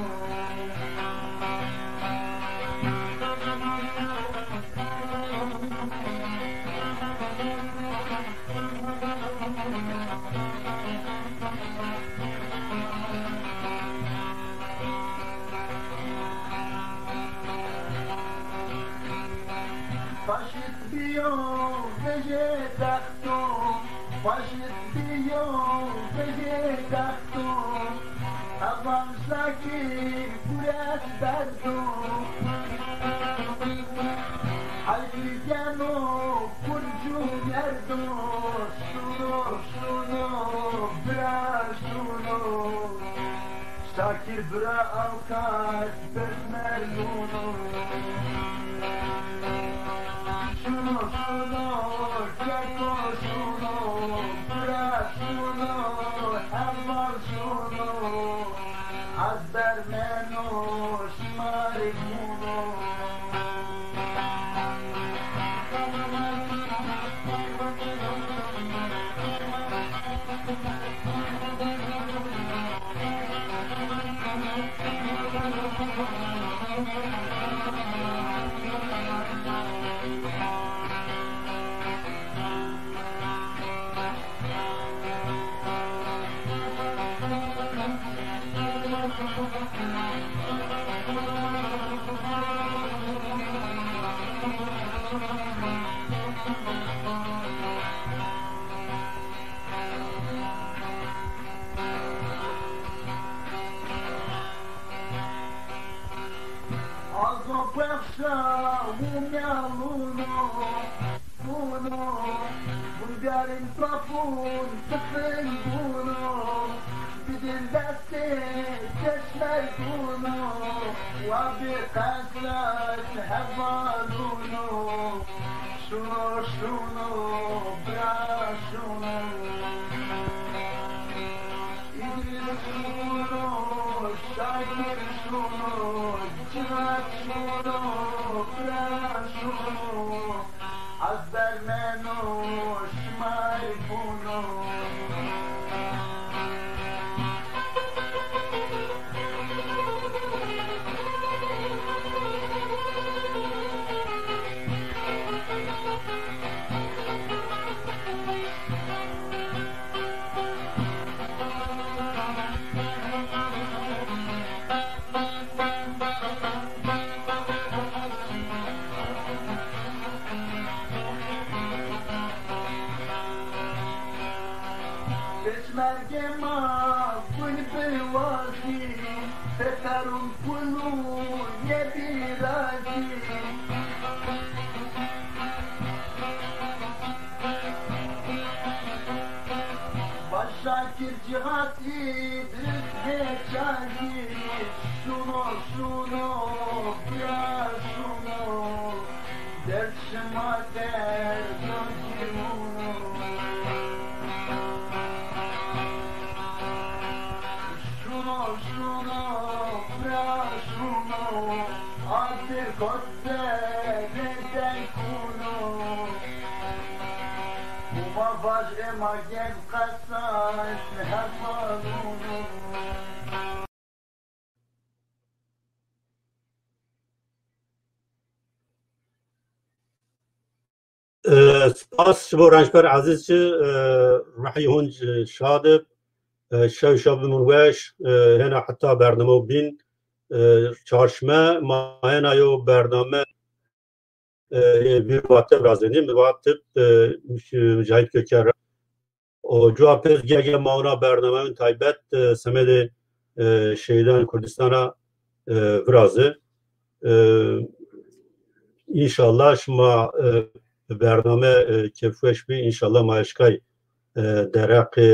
Faşist biyo vejê dexto, faşist biyo vejê dexto, heval Şakir guret berdo. Hayri geno kurcu merdo, şuno, şuno, bira şuno. Şakir bira awkat bermerduno. Şuno, şuno, keko şuno, bira şuno, heval şuno. Az bermeno, şimar kuno. Azo pexşa û mîyaluno, buno, vun bîyarîn papûn tifin buno, bidin destê keşmer buno, wa bi qesas hevaluno. Şuno, şuno, bira şuno. İdris şuno, Şakir şuno, Cihat şuno, bira şuno. Ez bermeno şima rê vuno. Pêşmergê ma gun bi wazî, pêperûn kul û yê bîrazî. Başakir Cihat Îdris Hêçayî, şuno, şuno, bira şuno, derd şima derdon kî muno. Şuno, şuno, bira şuno, adir kot serê dengkuno. Û ma vaj ê ma gên qesas hevalûno. E, spas ji bo rencber ezîz ci, e, ruhî hûn şad ib, e, şew şew bimin weş, e, hêna heta bername bîn, e, çarşme, ma hêna yo bername, e, yê vîr vate virazenî, mi vatib, e, Mücahit Göker. O cuwa pêz gege ma ona bernameyên taybet, e, semedê, e, şehîdan Kurdistana, e, virazi. E, înşallah şima, e, bi bername, e, kêfweş bî. Înşallah ma eşkay, e, dereqê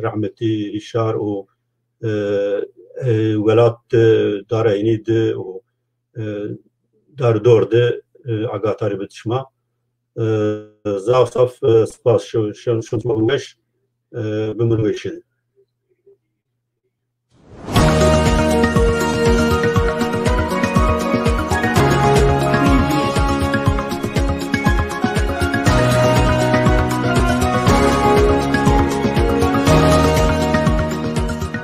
rehmetî Hîşar û, e, e, welat de, dareynî de û, e, dar dor de, e, agatarî bid şima. E, zaf zaf, e, spas. Şew, şew, şew şima weş, e, bimin weşin.